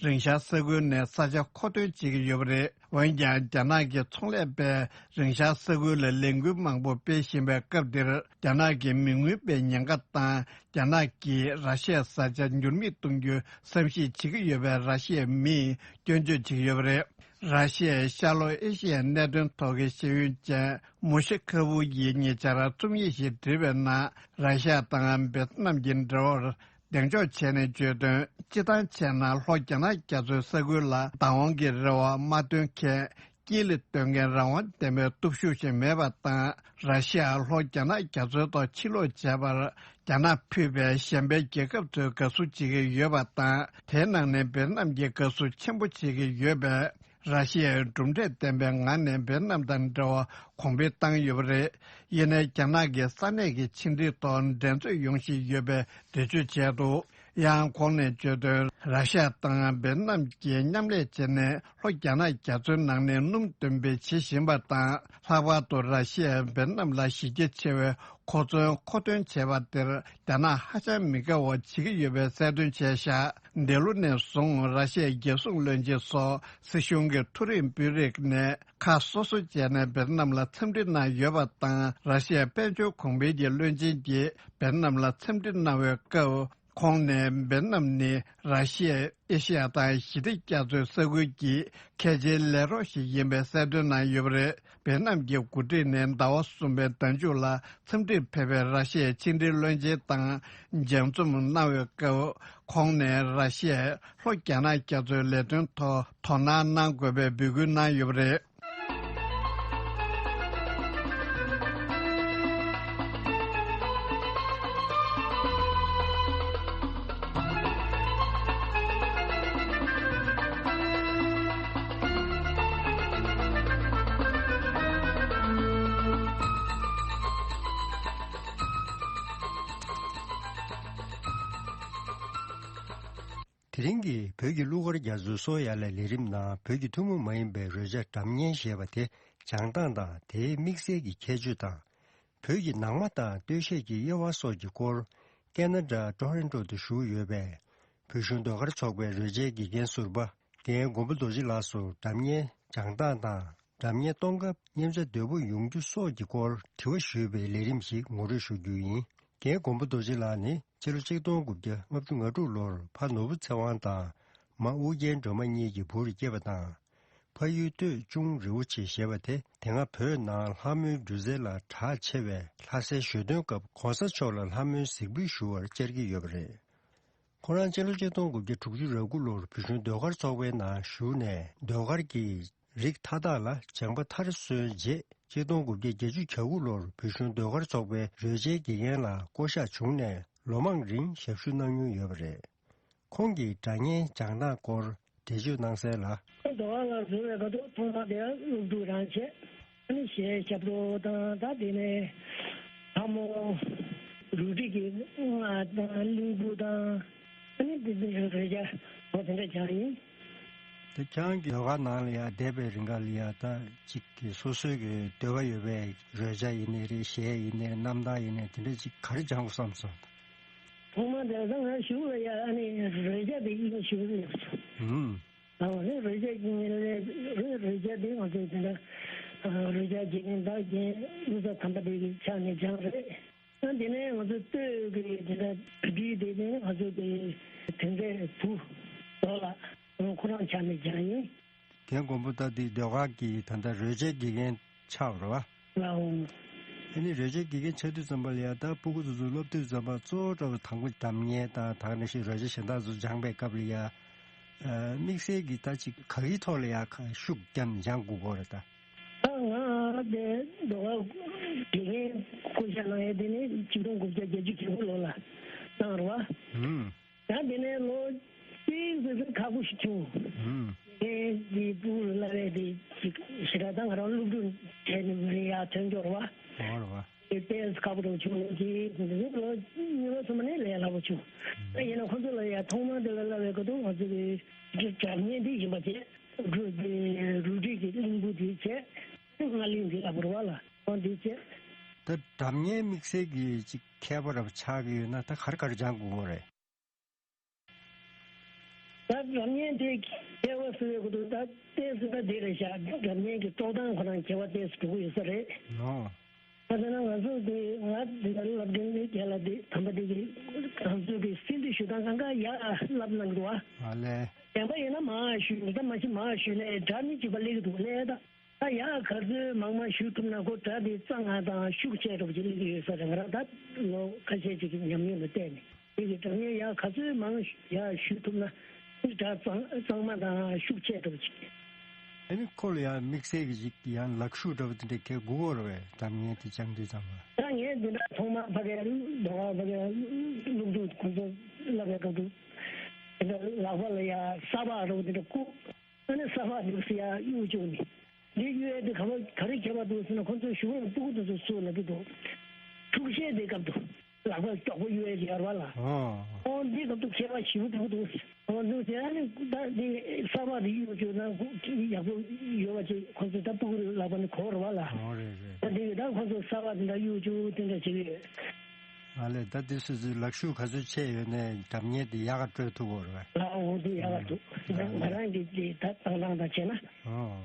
རིང་ཤར་ས་ཁུལ་ནས་ས་ཆ་མཁོ་འདོན་བྱེད་ཀྱི་ཡོད་པ་རེད། འོན་ཀྱང་རྒྱ་ནག་གི་ཚོང་ལས་པས་རིང་ཤར་ས་ཁུལ་ལ་ལས་འགུལ་མང་པོ་སྤེལ་བཞིན་པའི་སྐབས་འདིར། རྒྱ་ནག་གི་མི་མངོན་པའི་ཉེན་ཁ་དང་། རྒྱ་ནག་གིས་ར་ཤི་ཡའི་ས་ཆ་འགྱུར་མེད་གཏོང་རྒྱུའི་བསམ་གཞིག་བྱེད་ཀྱི་ཡོད་པའི་ར་ཤི་ཡའི་མིས་སྐྱོན་བརྗོད་བྱེད་ཀྱི་ཡོད་པ་རེད། ར་ཤི་ཡའི་ཤར་ལྷོ་ཨེ་ཤི་ཡའི་གནད་དོན་ཐོག་གི་ཤེས་ཡོན་ཅན་མོ་ཤེ་ཁ་ཝུ་ཡིས་ཉེ་ཆར་རྩོམ་ཡིག་ཞིག་བྲིས་པའི་ནང་། ར་ཤི་ཡ་དང་བེད་ནམ་གྱི་འབྲེལ་བར་གདེང་འཇོག་བྱས་ནས་བརྗོད་དོན། སྤྱིར་བཏང་བྱས་ན། ལྷོ་རྒྱ་ནག་རྒྱ་མཚོའི་ས་ཁུལ་ལ་བདག་དབང་གི་རེ་བ་མ་བཏོན་མཁན། དཀྱིལ་ལ་སྡོད་མཁན་རང་དབང་ལྡན་པའི་སྟོབས་ཤུགས་ཤིག་མེད་པ་དང་། ར་ཤི་ཡ་ལྷོ་རྒྱ་ནག་རྒྱ་མཚོའི་ཐོག་ཕྱིར་ལོག་བྱས་པར་རྒྱ་ནག་ཕུད་པའི་གཞན་པའི་རྒྱལ་ཁབ་ཚོས་དགའ་བསུ་བྱེད་ཀྱི་ཡོད་པ་དང་། དེའི་ནང་ནས་བེད་ནམ་གྱིས་དགའ་བསུ་ཆེན་པོ་བྱེད་ཀྱི་ཡོད་པས། ར་ཤི་ཡའི་གྲུབ་འབྲས་ལྡན་པའི་ངང་ནས་བེད་ནམ་དང་འབྲེལ་བ་གོང་འཕེལ་བཏང་ཡོད་པ་རེད། ཡིན་ནའི་རྒྱ་ནག་གི་ས་གནས་ཀྱི་ཕྱི་འབྲེལ་ཐོག་འགྲན་རྩོད་ཡོང་བཞིན་ཡོད་པའི་འགྲེལ་བརྗོད་བྱས་འདུག་ཡང་ཁོང་ནས་བརྗོད་དོན། ར་ཤ་ཡ་དང་བེད་ནམ་གྱིས་མཉམ་ལས་བྱས་ནས་ལྷོ་རྒྱ་ནག་རྒྱ་མཚོའི་ནང་ནས་སྣུམ་འདོན་སྤེལ་བྱེད་བཞིན་པ་དང་། ལྷག་པར་དུ་ར་ཤ་ཡས་བེད་ནམ་ལ་གཞི་རྒྱ་ཆེ་བའི་མཁོ་མཚོན་མཁོ་འདོན་བྱས་པ་དེར་རྒྱ་ནག་ཧ་ཅང་མི་དགའ་བ་བྱེད་ཀྱི་ཡོད་པའི་གསལ་སྟོན་བྱས་བཞག་འདི་ལོ་ནས་བཟུང་ར་ཤ་ཡའི་རྒྱལ་སྲུང་བློན་ཆེན་སོགས་སྲིད་གཞུང་གི་མཐོ་རིམ་དཔོན་རིགས་ནས་ཁག་སོ་སོ་བྱས་ནས་བེད་ནམ་ལ་འཚམས་འདྲི་གནང་ཡོད་པ་དང་། ར་ཤ་ཡའི་དཔལ་འབྱོར་གོང་འཕེལ་གྱི་བློན་ཆེན་གྱིས་བེད་ནམ་ལ་འཚམས་འདྲི་གནང་བའི་སྐབས། ཁོང་ནས་བེད་ནམ་ནི་ར་ཤི་ཡ། ཨེ་ཤི་ཡ་དང་ཞི་བདེ་རྒྱ་མཚོའི་ས་ཁུལ་གྱི་གལ་ཆེའི་ལས་རོགས་ཤིག་ཡིན་པའི་གསལ་སྟོན་གནང་ཡོད་པ་རེད། བེད་ནམ་གྱི་འགོ་ཁྲིད་ནས་ཟླ་བ་གསུམ་པའི་ཟླ་མཇུག་ལ་འཚམས་འདྲིར་ཕེབས་པའི་ར་ཤི་ཡའི་ཕྱི་འབྲེལ་བློན་ཆེན་དང་མཇལ་འཛོམས་གནང་བའི་སྐབས། ཁོང་ནས་ར་ཤི་ཡས་ལྷོ་རྒྱ་ནག་རྒྱ་མཚོའི་ལས་དོན་ཐོག་དོ་སྣང་གནང་དགོས་པའི་འབོད་སྐུལ་གནང་ཡོད་པ་རེད། དེ་རིང་གི་བོད་ཀྱི་གླུ་གར་རྒྱ་མཚོའི་སོ་ཡ་ལ་ལས་རིམ་ནང་བོད་ཀྱི་ཐུན་མོང་མ་ཡིན་པའི་རོལ་ཆ་སྒྲ་སྙན་ཞེས་པ་དེ་སྦྱང་སྟངས་དང་དེའི་དམིགས་བསལ་གྱི་ཁྱད་ཆོས་དང་། བོད་ཀྱི་ནང་མ་དང་སྟོད་གཞས་ཀྱི་དབྱེ་བ་སོགས་ཀྱི་སྐོར་ཀེ་ན་ཌ་ཊོ་རོན་ཊོ་དུ་བཞུགས་ཡོད་པའི་བོད་གཞུང་ཟློས་གར་ཚོགས་པའི་རོལ་ཆའི་དགེ་རྒན་ཟུར་པ་རྒན་མགོན་པོ་རྡོ་རྗེ་ལགས་སུ་སྒྲ་སྙན་སྦྱང་སྟངས་དང་སྒྲ་སྙན་གཏོང་སྐབས་མཉེན་ཆ་དོད་པོ་ཡོང་རྒྱུ་སོགས་ཀྱི་སྐོར་དྲི་བ་ཞུས་པའི་ལས་རིམ་ཞིག་ངོ་སྤྲོད་ཞུ་རྒྱུ་ཡིན། རྒན་མགོན་པོ་རྡོ་རྗེ་ལགས་ནི་ཕྱི་ལོ་ཆིག་སྟོང་དགུ་བརྒྱ་ལྔ་བཅུ་ང་དྲུག་ལོར་ཕ་ནོར་བུ་ཚེ་དབང་དང་མ་ཨུ་རྒྱན་སྒྲོལ་མ་གཉིས་ཀྱི་བུ་རུ་སྐྱེས་པ་དང་། ཕ་ཡུལ་སྟོད་ཅུང་རི་བོ་ཆེ་ཞེས་པ་དེ་དེ་སྔ་བོད་ནང་ལྷ་མོའི་སྒྱུ་རྩལ་ལ་གྲགས་ཆེ་བའི་ལྷ་སའི་ཞོ་སྟོན་སྐབས་གོང་ས་མཆོག་ལ་ལྷ་མོའི་གཟིགས་འབུལ་ཞུ་བར་བཅར་གྱི་ཡོད་པ་རེད། ཁོ་རང་སྤྱི་ལོ་ཆིག་སྟོང་དགུ་བརྒྱ་དྲུག་ཅུ་རེ་དགུ་ལོར་བོད་གཞུང་ཟློས་གར་ཚོགས་པའི་ནང་ཞུགས་ནས་ཟློས་གར་གྱི་རིགས་མཐའ་དག་ལ་སྦྱངས་པ་མཐར་སོན་རྗེས་ཆིག་སྟོང་དགུ་བརྒྱ་བརྒྱད་ཅུ་གྱ་དགུ་ལོར་བོད་གཞུང་ཟློས་གར་ཚོགས་པའི་རོལ་ཆའི་དགེ་རྒན་ལ་བསྐོ་གཞག་བྱུང་ནས་ལོ་མང་རིང་ཞབས་ཞུ་གནང་མྱོང་ཡོད་པ་རེད། ཁོང་གིས་སྒྲ་སྙན་སྦྱང་སྟངས་སྐོར་འགྲེལ་བརྗོད་གནང་གསལ་ལ། ཟློས་གར་ལ་ཟུར་བའི་སྐབས་སུ་ཐོག་མ་དེ་སློབ་ཕྲུག་རང་བྱས། ཨ་ནི་གཞས་ཞབས་བྲོ་དང་ད་དེ་ནས་ལྷ་མོ་རུ་སྒྲིག་གི་རྔ་དང་གླིང་བུ་དང་ཨ་ནི་དེ་ཚོ་རོལ་ཆ་འོ་དེ་འདྲ་སྦྱངས་ཡིན། དེ་ཁྱེད་རང་གི་ཟློས་གར་ནང་ལ་ཡ་བསྡད་པའི་རིང་ག་ལ་ཡ་ད་ཅིག་གི་སོ་སོའི་གི་འདོད་པ་ཡོད་པའི་རོལ་ཆ་ཡིན་ནའི་རེད། གཞས་ཡིན་ནའི་རེད། རྣམ་ཐར་ཡིན་ནའི་དེ་འདྲ་ཅིག་ག་རེ་སྦྱང་དགོས་བསམ་སོང་། ཐོག་མ་དེང་སང་ང་ཞུགས་ལ་ཡ་ཨ་ནི་རོལ་ཆ་དེ་ཡིན་ཞུགས་ལ་ཡ། ཧུམ། ཨ་ནི་རོལ་ཆ་གི་ངེས་ལས་རོལ་ཆ་དེ་ང་ཚོས་དེ་འདྲ་རོལ་ཆ་དགེ་རྒན་བདག་རྒན་གླུ་གར་དམ་པ་དེ་གི་ཕྱག་ནས་སྦྱངས་རེད། ཨ་དེ་ནས་ང་ཚོ་སྟོད་ཀྱི་དེ་འདྲ་བྲིས་དེ་ནས་ང་ཚོ་དེ་དེ་འདྲའི་བུ་ལོ་ལ་ཁོ་རང་ཕྱག་ནས་སྦྱངས་ཡིན། རྒན་མགོན་པོ་ད་དེ་ཟློས་གར་གྱི་ད་ལྟ་རོལ་ཆའི་དགེ་རྒན་ཆགས་པ་རེད་བ། ལའོ། ཨ་ནི་རོལ་ཆའི་དགེ་རྒན་ཆགས་དུས་ཙམ་པ་ལ་ཡ་ད་སྤུ་གུ་ཚོ་ཚོ་སློབ་དུས་ཙམ་པ་གཙོ་བོ་འདྲ་བོ་དང་པོ་སྒྲ་སྙན་དང་དེ་ནང་བཞིན་རོལ་ཆ་གཞན་དག་ཚོ་སྦྱངས་པའི་སྐབས་ལ་ཡ། དམིགས་བསལ་གྱི་ད་ཅིག་ག་གི་ཐོག་ལ་ཡ་ཤུགས་བརྒྱབ་ནས་སྦྱང་དགོས་ཀྱི་རེད་ད། ད་ང་དེ་ཟློས་གར་དགེ་རྒན་བསྐོ་བཞག་གནང་ཡ་དེ་ནི་ཆིག་སྟོང་དགུ་བརྒྱ་བརྒྱད་ཅུ་གྱ་དགུ་ལོ་ལ་གནང་རེད་བ། ཧུམ། ད་དེ་ནས་ལོ་གཅིག་ཙམ་ཁག་པོ་ཞིག་བྱུང་། ཧུམ། ངས་འདི་སྤུ་གུ་ལ་བས་དེ་ཞིག་ཞེ་དྲག་ད་ང་རང་ ད་ཡིན་ན་ཁོ་ཚོ་ལ་ཡ་ཐོག་མར་དེ་ལ་ལབ་པའི་སྐབས་དུ་ང་ཚོ་གི་སྒྲ་སྒྲ་སྙན་འདི་ཡིན་པ་བྱས། འབྲུ་དེ་རུ་སྒྲིག་གི་གླིང་བུ་དེ་བྱས། རྔ་གླིང་དེ་ལ་བོར་བ་ལ་ཁོང་དེ་བྱས། ད་སྒྲ་སྙན་དམིགས་བསལ་གྱི་ཅིག་མཁས་པ་རབ་ཆགས་ཀྱི་ཡོད་ན་ད་ག་རེ་ག་རེ་སྦྱང་དགོས་ཀྱི་རེད། ད་སྒྲ་སྙན་དེ་མཁས་པ་ཟེར་བའི་སྐབས་དུ་ད་ཏོག་ཙམ་ད་དེ་རེད་ཤག་སྒྲ་སྙན་གྱི་དཀྲོག་སྟངས་ཁོ་རང་ཁྱད་པར་ཏོག་ཙམ་འགྲོ་གི་ཡོད་ས་རེད། ཨོ། ད་དེ་ན་ང་ཚོ་དེ་ང་དེ་ལ་སློབ་འབྲིང་གི་རྒན་ལགས་དེ་དམ་པ་དེ་གི་ང་ཚོ་གི་སྲིད་འདི་ཞུ་སྟངས་གང་ག་ཡག་བསླབ་གནང་འདུག་ཨ། ཨ་ལས། གཞན་པ་ཡིན་ན་མང་ཞུ་མི་ད་མ་ཤི་མང་ཞུ་ནས་སྒྲ་ནི་གཅིག་པ་སླེབས་ཀྱི་འདུག་ལས་ད། ད་ཡག་ག་ཚོད་མང་མང་ཞུ་ཐུབ་ན་ཁོ་སྒྲ་དེ་གཙང་མ་དང་ཤུགས་ཆེ་འདྲ་པོ་ཅིག་སླེབས་ཀྱི་ཡོད་ས་རེད། ང་རང་ད་ལོ་ཁ་ཤས་ཅིག་གི་ཉམས་མྱོང་ལ་བལྟས་ནས། དེ་གི་སྒྲ་སྙན་ཡག་ག་ཚོད་མང་ཡག་ཞུ་ཐུབ་ན་སྒྲ་གཙང་གཙང་མ་དང་ཤུགས་ཆེ་འདྲ་པོ་ཅིག་ཨ་ནི་ཁོ་ལ་ཡང་དམིགས་བསལ་གྱི་ཅིག་ཡང་ལག་ཤུབས་འདྲ་པོ་དེ་འདྲ་གལ་དགོས་ཀྱི་རེད་པས། སྒྲ་སྙན་དེ་སྦྱང་དུས་ཙམ་པ། ད་ངས་འདི་འདྲ་ཐོག་མར་ཕ་གིར་ལོག་ཕ་གིར་སློབ་ཕྲུག་ཁོ་ཚོ་བསླབ་པའི་སྐབས་དུ་དེ་འདྲ་ལག་པ་ལ་ཡ་ས་ཕག་འདྲ་པོ་དེ་འདྲ་བཀུག་ཨ་ནི་ས་ཕག་འདུག་སེ་ཡ་གཡུག་བཅུག་ནས། འདི་གཡུག་ཡ་དེ་ག་པར་ག་རེ་ཁྱད་པར་འདུག་ཟེར་ན་ཁོ་ཚོའི་གཞུག་ལ་སྤུ་གུ་དེ་ཚོ་སུ་ལབ་ཀྱི་འདུག་འཁྲུག་ཆས་དེ་སྐབས་དུ་ལག་པ་མགྱོགས་པོ་གཡུག་ཡ་ཅིག་ཡོད་རེད་པ་ལ། ཨོ། ཨོ་འདི་སྐབས་དུ་ཁྱད་པར་ཞེ་པོ་འདུག་འདུག་ཨོ་འདུག་ཟེར་ཨ་ནི་ད་འདི་ས་ཕག་དེ་གཡུག་བཅུག་ན་ཡག་པོ་ཡོད་པ་ཅིག་ཁོ་ཚོ་ད་སྤུ་གུ་ལག་པ་ནས་གོ་རེད་པ་ལ། ཨོ་རེད་རེད། ད་འདི་གི་ད་ཁོ་ཚོ་ས་ཕག་དེ་འདྲ་གཡུག་བཅུག་དེ་འདྲ་བྱེད་ཀྱི་ཡོད། ཨ་ལས། ད་དེ་སོ་སོའི་ལག་ཤུབས་ག་ཚོད་ཆད་ཡོད་ནའི་སྒྲ་སྙན་དེ་ཡག་ག་དཀྲོལ་ཐུབ་ཀྱི་རེད་པས། ལགས་འོང་དེ་ཡག་ག་འདུག་ང་རང་གི་དེ་ད་བཏང་སྟངས་དང་བྱས་ན། ཨོ།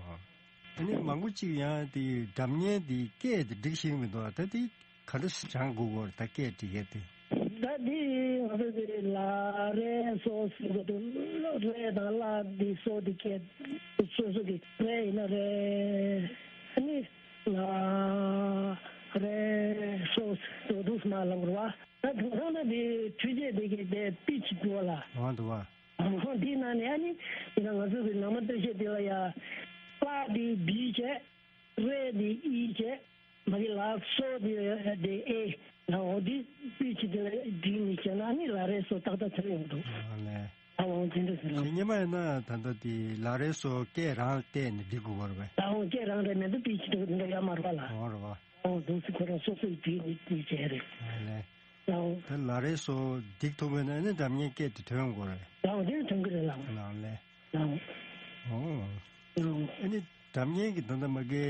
ཨ་ནི་མང་པོ་ཅིག་ཡང་དེ་སྒྲ་སྙན་དེ་སྐད་དེ་སྒྲིག་ཤེས་ཀྱི་མི་འདུག་ད་དེ་ག་འདྲ་སྦྱང་དགོས་ཀྱི་རེད། ད་སྐད་སྒྲིག་ཡས་དེ། ད་དེ་ང་ཚོ་དེ་ལ་རེ་སོ་ཟེར་གྱི་འདུག་རེ་དང་ལ་དེ་སོ་དེ་སྐད་སོ་སོ་གི་རེ་ཡིན་ན་རེ། ཨ་ནི། ལ་རེ་སོ་སོ་དུ་སྨ་ལ་བར་བ། ད་དུང་ཐང་ན་དེ་འཕྲུལ་ཆས་དེ་གི་དེ་པི་ཆི་འདུག་ལ། འོང་འདུག་བ། འོང་འདི་ན་ནས་ཨ་ནི་ཡིན་ན་ང་ཚོ་གི་ནང་མ་སྟོད་གཞས་དེ་ལ་ཡ། པ་དེ་བི་བྱས། རེ་དེ་ཨི་བྱས། མ་གི་ལ་སོ་དེ་དེ་ཨེ། ལ་འོ་དེ་པི་ཆི་དེ་ལ་བསྒྲིགས་ནས་བྱས་ན་ཨ་ནི་ལ་རེ་སོ་ཏག་ཏག་ཐོན་ཡོང་འདུག་ཨ་ལས། ཨ་འོང་དེ་འདྲ་ཟེར་ལ། ཁྱེད་སྔོན་མ་ཡིན་ན་ད་ལྟ་དེ་ལ་རེ་སོ་སྐད་རང་བལྟས་ནས་འབྲི་དགོས་པ་རེད་པས། ད་འོང་སྐད་རང་རེད་མེད་འདུག་པི་ཆི་དེ་འདྲ་ཡོད་མ་རེད་པ་ལ། འོང་རེད་པ། འོང་འདུག་སེ་ཁོ་རང་སོ་སོས་བྲིས་ནས་བྲིས་བྱས་རེད། ཨ་ལས། ཨོ། ད་ལ་རེ་སོ་འགྲིག་ཐུབ་པས་ན་ཨ་ནི་སྒྲ་སྙན་སྐད་དེ་ཐོན་དགོས་རེད། ཨོ་དེ་ཐོན་གི་རེད་ལགས། ལགས་ལས། ཨོ། ཨོ། ཨོ། ཨ་ནི་སྒྲ་སྙན་གྱི་ད་ལྟ་མ་གི་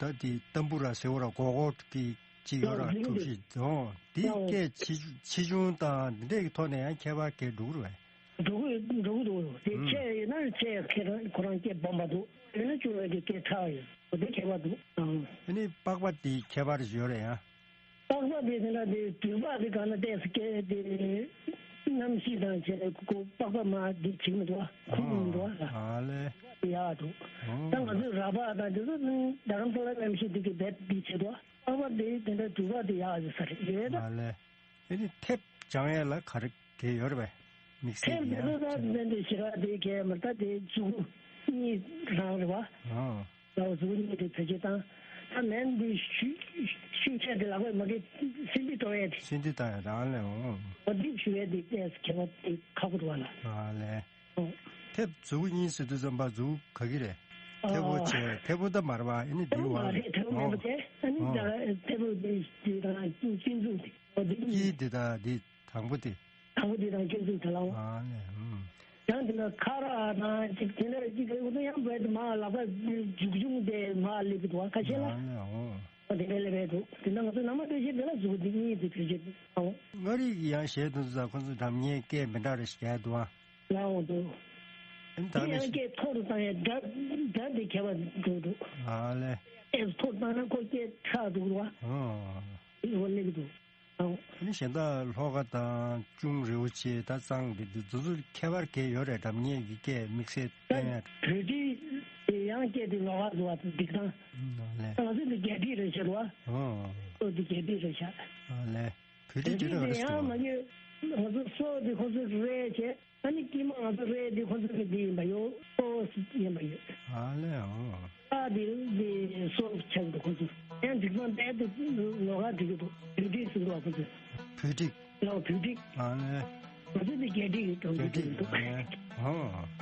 ད་དེ་ཏམ་བུ་ར་ཟེར་བ་ར་གོ་གོ་གི་ཅིག་ཡོད་ར་ཨོ་ཐུག་ཤི། ཨོ་དེ་ཨོ་སྐད་ཆེ་ཆེ་ཆུང་དང་འདི་འདྲའི་ཐོག་ནས་ཡང་ཁྱད་པར་གས་འགྲོ་གི་རེད། འགྲོ་གི་འགྲོ་གི་འདུག་དེ་ཨུམ་ཆེ་ཡིན་ན་ཆེ་ཁྱེད་རང་ཁོ་རང་སྐད་སྦོམ་པ་འདུག་ཡིན་ན་ཆུང་བའི་གི་སྐད་ཕྲ་བ་ཡོད་དེ་ཁྱད་པར་འདུག་ཨང་། ཨ་ནི་པགས་པ་དེ་ཁྱད་པར་ཡོད་རེད་ཡ། པགས་པ་དེ་དེ་འདྲ་དེ་དུས་པགས་དེ་ག་ན་ཏོག་ཙམ་སྐད་དེ་གནམ་གཤིས་དང་བྱས་ནས་ཁོ་པགས་པ་མ་དེ་བྱེད་མི་འདུག་ཁུག་མི་འདུག་ཨ་ལས། ཡག་འདུག་ད་ང་ཚོའི་ར་བ་དང་དེ་ཚོ་རྡ་རམ་ས་ལ་གནམ་གཤིས་དེ་གི་རྦད་དེ་བྱེད་འདུག་པགས་པ་དེ་དེ་འདྲ་དུས་པགས་དེ་ཡག་ཡོད་ས་རེད་ཡོད་ད། ཨ་ལས། ཨ་ནི་ཐེབས་སྦྱང་ཡས་ལ་ག་རེ་གལ་ཡོད་རེད་པས། དམིགས་བསལ་ཐེབས་གྱི་དེ་ཚོ་ཡང་ད་དེ་འདྲ་ཞེ་དྲག་དེ་གལ་མ་ད་དེ་མཛུབ་གུ་གཉིས་རང་རེད་པ། ཨོ། ལག་མཛུབ་གུ་གཉིས་དེ་བེད་སྤྱོད་བཏང་། ད་མེན་འདི་ཤུ་ཤུ་ཆད་དེ་ལག་པས་མ་གི་སིན་དི་གཏོང་ཡས་དེ། སིན་དི་བཏང་ཡས་རང་ལས་འོང་། འོ་འདི་ཞུ་ཡས་དེ་ཏོག་ཙམ་ཁྱད་པར་དེ་ཁག་པོ་འདུག་པ་ལ། ཨ་ལས། ཨོ། ཐེབས་མཛུབ་གུ་གཉིས་ཟེར་དུས་ཙམ་པ་མཛུབ་གུ་ག་གི་རེད། ཨོ། ཐེབས་པོ་ཆེ་ཐེབས་པོ་ད་མ་རེད་པ་ཨ་ནི་འདི་ཐེབས་པོ་མ་རེད་ཐེབས་པོ་མེད་པ་ཨོ། དེ་ཨ་ནི་ཨོ། ད་ཐེབས་པོ་དེ་དེ་དང་ཀུན་མཛུབ་དེ། ཨོ་དེ་དཀྱིལ་དེ་དང་དེ་དང་པོ་དེ། དང་པོ་དེ་དང་ཁྱེད་ཚོས་དེ་ལའོ། ཨ་ལས། ཨུམ། ཡང་དེ་ལ་ཁ་རག་དང་ཅིག་དེ་འདྲ་ཅིག་གི་འོ་དེ་ཡང་བས་དེ་མ་ལག་པ་མཇུག་ཆུང་དེ་མ་སླེབས་འདུག་ཁ་ཤས་ལ། ཨ་ལས། ཨོ། ཨོ་དེ་འདྲ་སླེབས་འདུག་དེ་འདྲ་ང་ཚོ་ནང་མ་སྟོད་གཞས་དེ་ལ་གཟུགས་དེ་གཉིས་དེ་བེད་སྤྱོད་ཨོ། མངའ་རིས་ཀྱི་ཡང་གཞས་དེ་ཚོ་ཁོ་ཚོ་སྒྲ་སྙན་སྐད་མི་འདྲ་རེ་ཞིག་རྒྱག་འདུག་ཨ། ལའོ་འདུག་ཨ་ནི་ད་དེ་ནི་ཡང་སྐད་མཐོ་རུ་བཏང་ཡ་སྒྲ་སྒྲ་དེ་ཁྱད་པར་འགྲོ་འདུག་ཨ་ལས། སྐད་མཐོ་རུ་བཏང་ན་ཁོ་སྐད་ཕྲ་འདུག་རུ་བ། ཨོ། དེ་འོ་སླེབས་འདུག་ཨ་ནི་གཞན་དག་ལྷོ་ཁ་དང་ཅུང་རེའུ་ཆེ་ད་གཙང་གི་འདི་ཚོ་ཚོ་ཁྱད་པར་གས་ཡོད་རེད་སྒྲ་སྙན་གྱི་སྐད་དམིགས་བསལ་བསྟན་ཡ། བོད་སྒྲིག་དེ་ཡང་སྐད་དེ་ལོགས་ཀ་བཟོ་བ་དང་སྒྲིག་སྟངས། ཨ་ལས། ང་ཚོ་འདི་རྒྱ་སྒྲིག་རེད་ཤག་རོ། ཨོ། ཨོ་འདི་རྒྱ་སྒྲིག་རེད་ཤག་ཨ་ལས། བོད་བོད་སྒྲིག་དེ་སྒྲིག་རེད་ཡང་མ་ཤག་གི་ང་ཚོ་སོ་དེ་ཁོ་ཚོ་རེད་བྱས། ཨ་ནི་དཀྱིལ་མ་ང་ཚོ་རེད་དེ་ཁོ་ཚོ་གི་དེ་ཡིན་པ་ཡོད། སོ་ཡིན་པ་ཡོད། ཨ་ལས་ཨོ། ཨ་དེ་དེ་སོ་ཆགས་འདུག་ཁོ་ཚོ། ཡང་འགྲིག་སྟངས་དེ་དེ་ལོགས་ཀ་འགྲིག་གི་འདུག་བོད་སྒྲིག་ཟེར་འདུག་ཁོ་ཚོ། བོད་སྒྲིག་ལའོ་བོད་སྒྲིག་ཨ་ལས། ང་ཚོ་དེ་རྒྱ་སྒྲིག་གི་གྲོང་རྒྱ་ཁྱེར་སྒྲིག་འདུག་ཨ་ལས། ཨོ།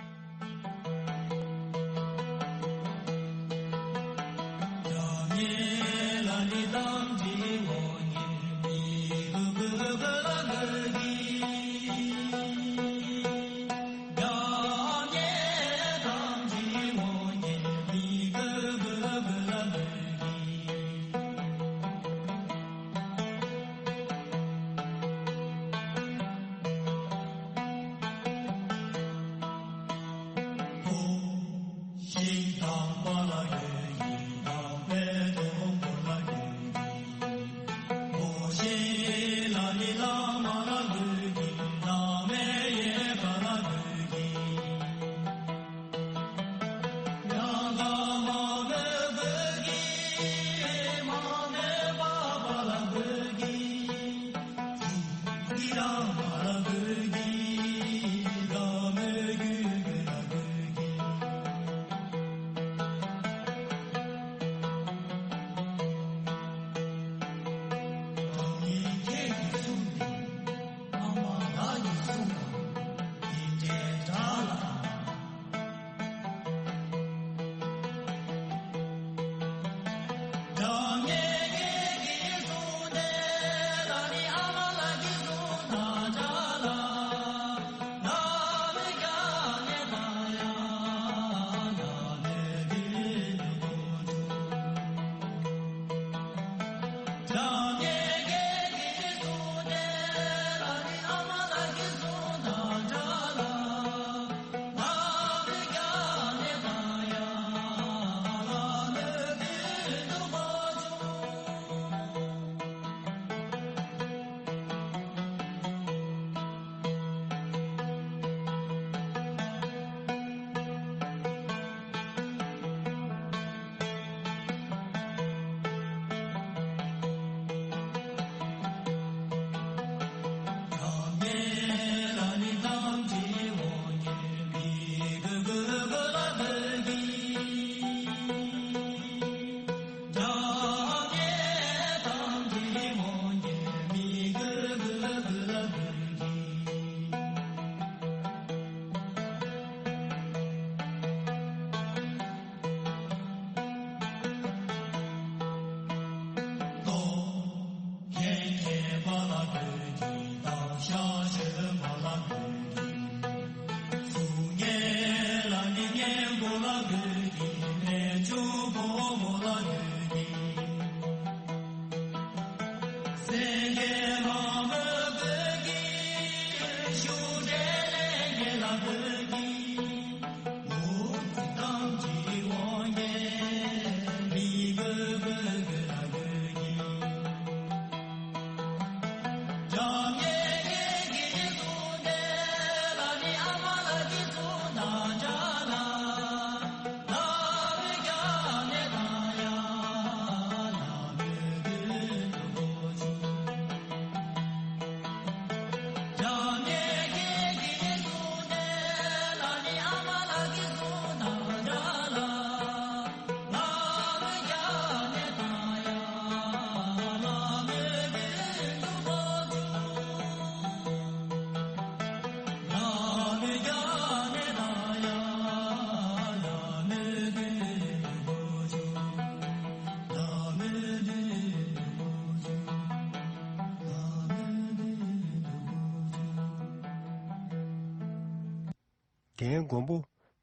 རྒན་མགོན་པོ་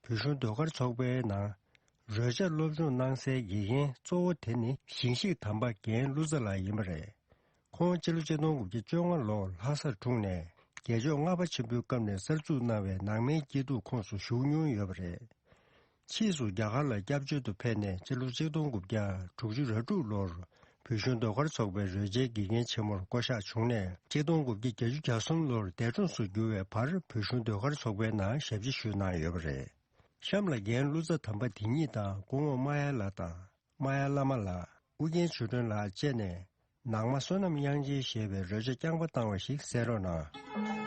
བོད་གཞུང་ཟློས་གར་ཚོགས་པའི་ནང་རོལ་ཆ་སློབ་སྦྱོང་གནང་སའི་དགེ་རྒན་གཙོ་བོ་དེ་ནི་ཞིང་གཤེགས་དམ་པ་རྒན་བློ་བཟང་ལགས་ཡིན་པ་རེད། ཁོང་སྤྱི་ལོ་ཆིག་སྟོང་དགུ་བརྒྱ་བཅོ་ལྔ་ལོར་ལྷ་སར་འཁྲུངས་ནས་རྒྱལ་མཆོག་ལྔ་པ་ཆེན་པོའི་སྐབས་ནས་གསར་འཛུགས་གནང་བའི་ནང་མའི་སྐྱིད་སྡུག་ཁོངས་སུ་ཞུགས་མྱོང་ཡོད་པ་རེད། ཕྱིས་སུ་རྒྱ་གར་ལ་སྐྱབས་བཅོལ་དུ་ཕེབས་ནས་སྤྱི་ལོ་ཆིག་སྟོང་དགུ་བརྒྱ་དྲུག་ཅུ་རེ་དྲུག་ལོར་བོད་གཞུང་ཟློས་གར་ཚོགས་པའི་རོལ་ཆའི་དགེ་རྒན་ཆེན་མོར་བསྐོ་གཞག་བྱུང་ནས་ཆིག་སྟོང་དགུ་བརྒྱ་བརྒྱད་ཅུ་གྱ་གསུམ་ལོར་འདས་གྲོངས་སུ་གྱུར་བའི་བར་བོད་གཞུང་ཟློས་གར་ཚོགས་པའི་ནང་ཞབས་ཕྱི་ཞུས་གནང་ཡོད་པ་རེད། གཤམ་ལ་རྒན་ཀླུ་ཚ་དམ་པ་དེ་ཉིད་དང་སྐུ་ངོ་རྨ་ཡ་ལགས་དང་རྨ་ཡ་བླ་མ་ལགས། ཨུ་རྒྱན་ཆོས་སྒྲོན་ལགས་བཅས་ནས་ནང་མ་བསོད་ནམས་དབྱངས་ཅན་ཞེས་པའི་རོལ་ཆ་རྐྱང་པ་བཏང་བ་ཞིག་གསན་རོགས་གནང་།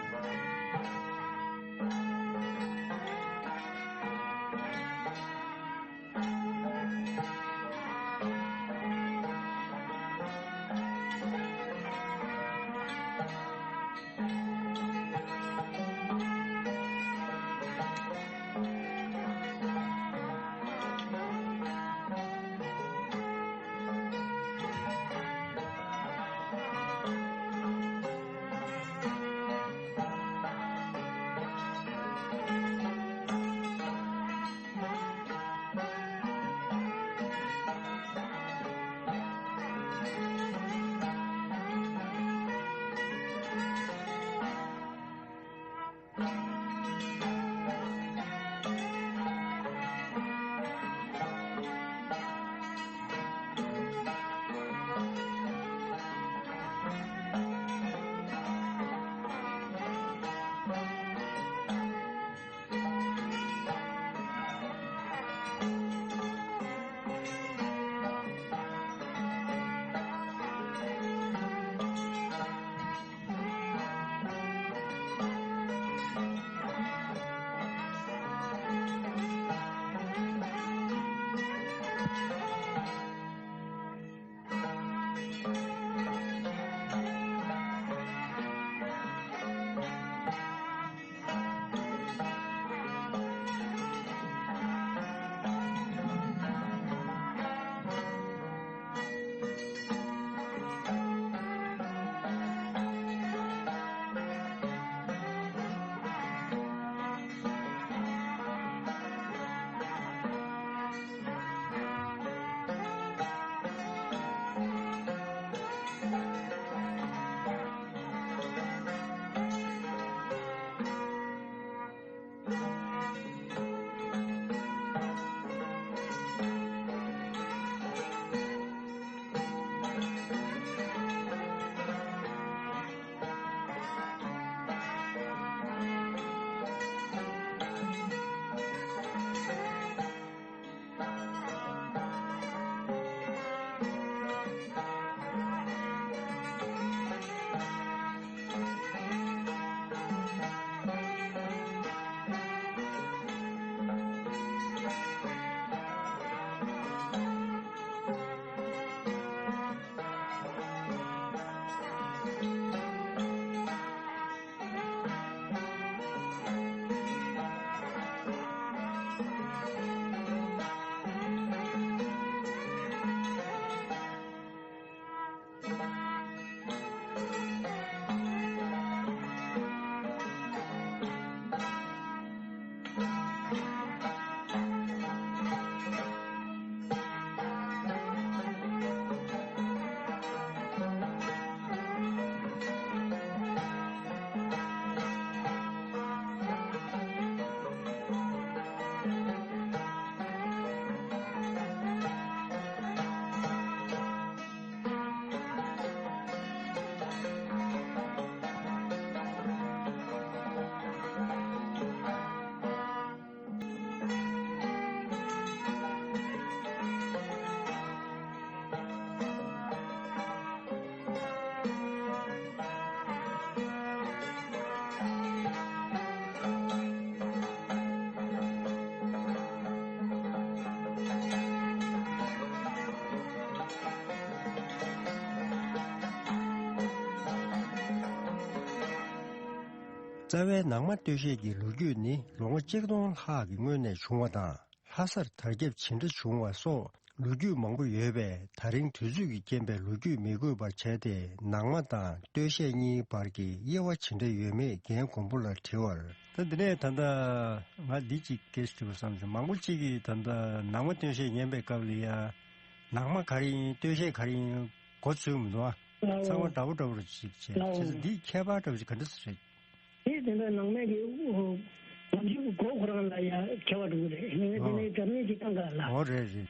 རྩ་བའི་ནང་མ་སྟོད་གཞས་ཀྱི་ལོ་རྒྱུས་ནི་ལོ་ངོ་གཅིག་སྟོང་ལྷག་གི་སྔོན་ནས་བྱུང་བ་དང་། ལྷ་སར་དར་ཁྱབ་ཇི་འདྲ་བྱུང་བ་སོགས་ལོ་རྒྱུས་མང་པོ་ཡོད་པས། ད་རིང་དུས་ཚོད་ཀྱི་རྐྱེན་པས་ལོ་རྒྱུས་མི་དགོས་པར་བྱས་ཏེ། ནང་མ་དང་སྟོད་གཞས་གཉིས་བར་གྱི་དབྱེ་བ་ཇི་འདྲ་ཡོད་མེད་རྒན་མགོན་པོ་ལ་དྲི་བར། ད་འདི་ནས་ད་ལྟ་ང་འདི་གཅིག་སྐད་ཞིག་དྲི་བ་བསམ་བྱུང་། མང་པོ་གཅིག་གིས་ད་ལྟ་ནང་མ་སྟོད་གཞས་ཉན་པའི་སྐབས་ལ་ཡ། ནང་མ་ག་རེ་ཡིན་སྟོད་གཞས་ག་རེ་ཡིན་མགོ་ཚོས་མི་འདུག་ཨ། ཚང་མ་འདྲ་པོ་འདྲ་པོ་རུ་ཅིག་བྱས། བྱས་ཙང་འདིའི་ཁྱད་པར་འདྲ་པོ་ཅིག་ག་འདྲ་ཞིག་རེད། དེ་དེ་འདྲ་ནང་མའི་གི་ཨོ། ང་ཚོའི་མགོ་ཁོ་རང་ལ་ཡ་ཁྱད་པར་འདུག་རེད། ངས་དེ་ནས་སྒྲ་སྙན་ཅིག་བཏང་ག་ལ། ཨོ་རེད་རེད།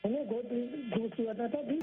དེ་ནས་མགོ་དེ་འདུག་སུ་བ་ད་ད་དེ།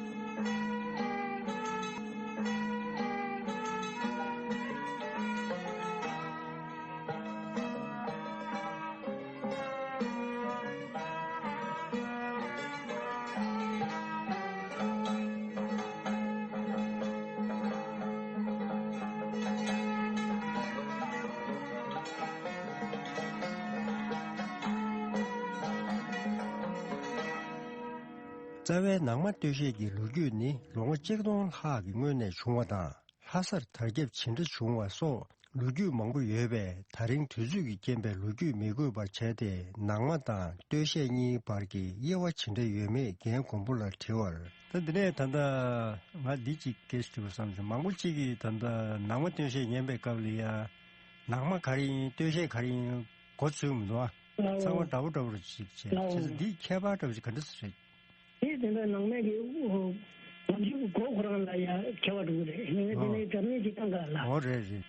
རྩ་བའི་ནང་མ་སྟོད་གཞས་ཀྱི་ལོ་རྒྱུས་ནི་ལོ་ངོ་གཅིག་སྟོང་ལྷག་གི་སྔོན་ནས་བྱུང་བ་དང་། ལྷ་སར་དར་ཁྱབ་ཇི་འདྲ་བྱུང་བ་སོགས་ལོ་རྒྱུས་མང་པོ་ཡོད་པས། ད་རིང་དུས་ཚོད་ཀྱི་རྐྱེན་པས་ལོ་རྒྱུས་མི་དགོས་པར་བྱས་ཏེ། ནང་མ་དང་སྟོད་གཞས་གཉིས་བར་གྱི་དབྱེ་བ་ཇི་འདྲ་ཡོད་མེད་རྒན་མགོན་པོ་ལ་དྲི་བར། ད་འདི་ནས་ད་ལྟ་ང་འདི་གཅིག་སྐད་ཞིག་དྲི་བ་བསམ་བྱུང་། མང་པོ་གཅིག་གིས་ད་ལྟ་ནང་མ་སྟོད་གཞས་ཉན་པའི་སྐབས་ལ་ཡ། ནང་མ་ག་རེ་ཡིན་སྟོད་གཞས་ག་རེ་ཡིན་མགོ་ཚོས་མི་འདུག་ཨ། ཚང་མ་འདྲ་པོ་འདྲ་པོ་རུ་ཅིག་བྱས། བྱས་ཙང་འདིའི་ཁྱད་པར་འདྲ་པོ་ཅིག་ག་འདྲ་ཞིག་རེད། དེ་དེ་འདྲ་ནང་མའི་གི་ཨོ། ང་ཚོའི་མགོ་ཁོ་རང་ལ་ཡ་ཁྱད་པར་འདུག་རེད། ངས་དེ་ནས་སྒྲ་སྙན་ཅིག་བཏང་ག་ལ། ཨོ་རེད་རེད།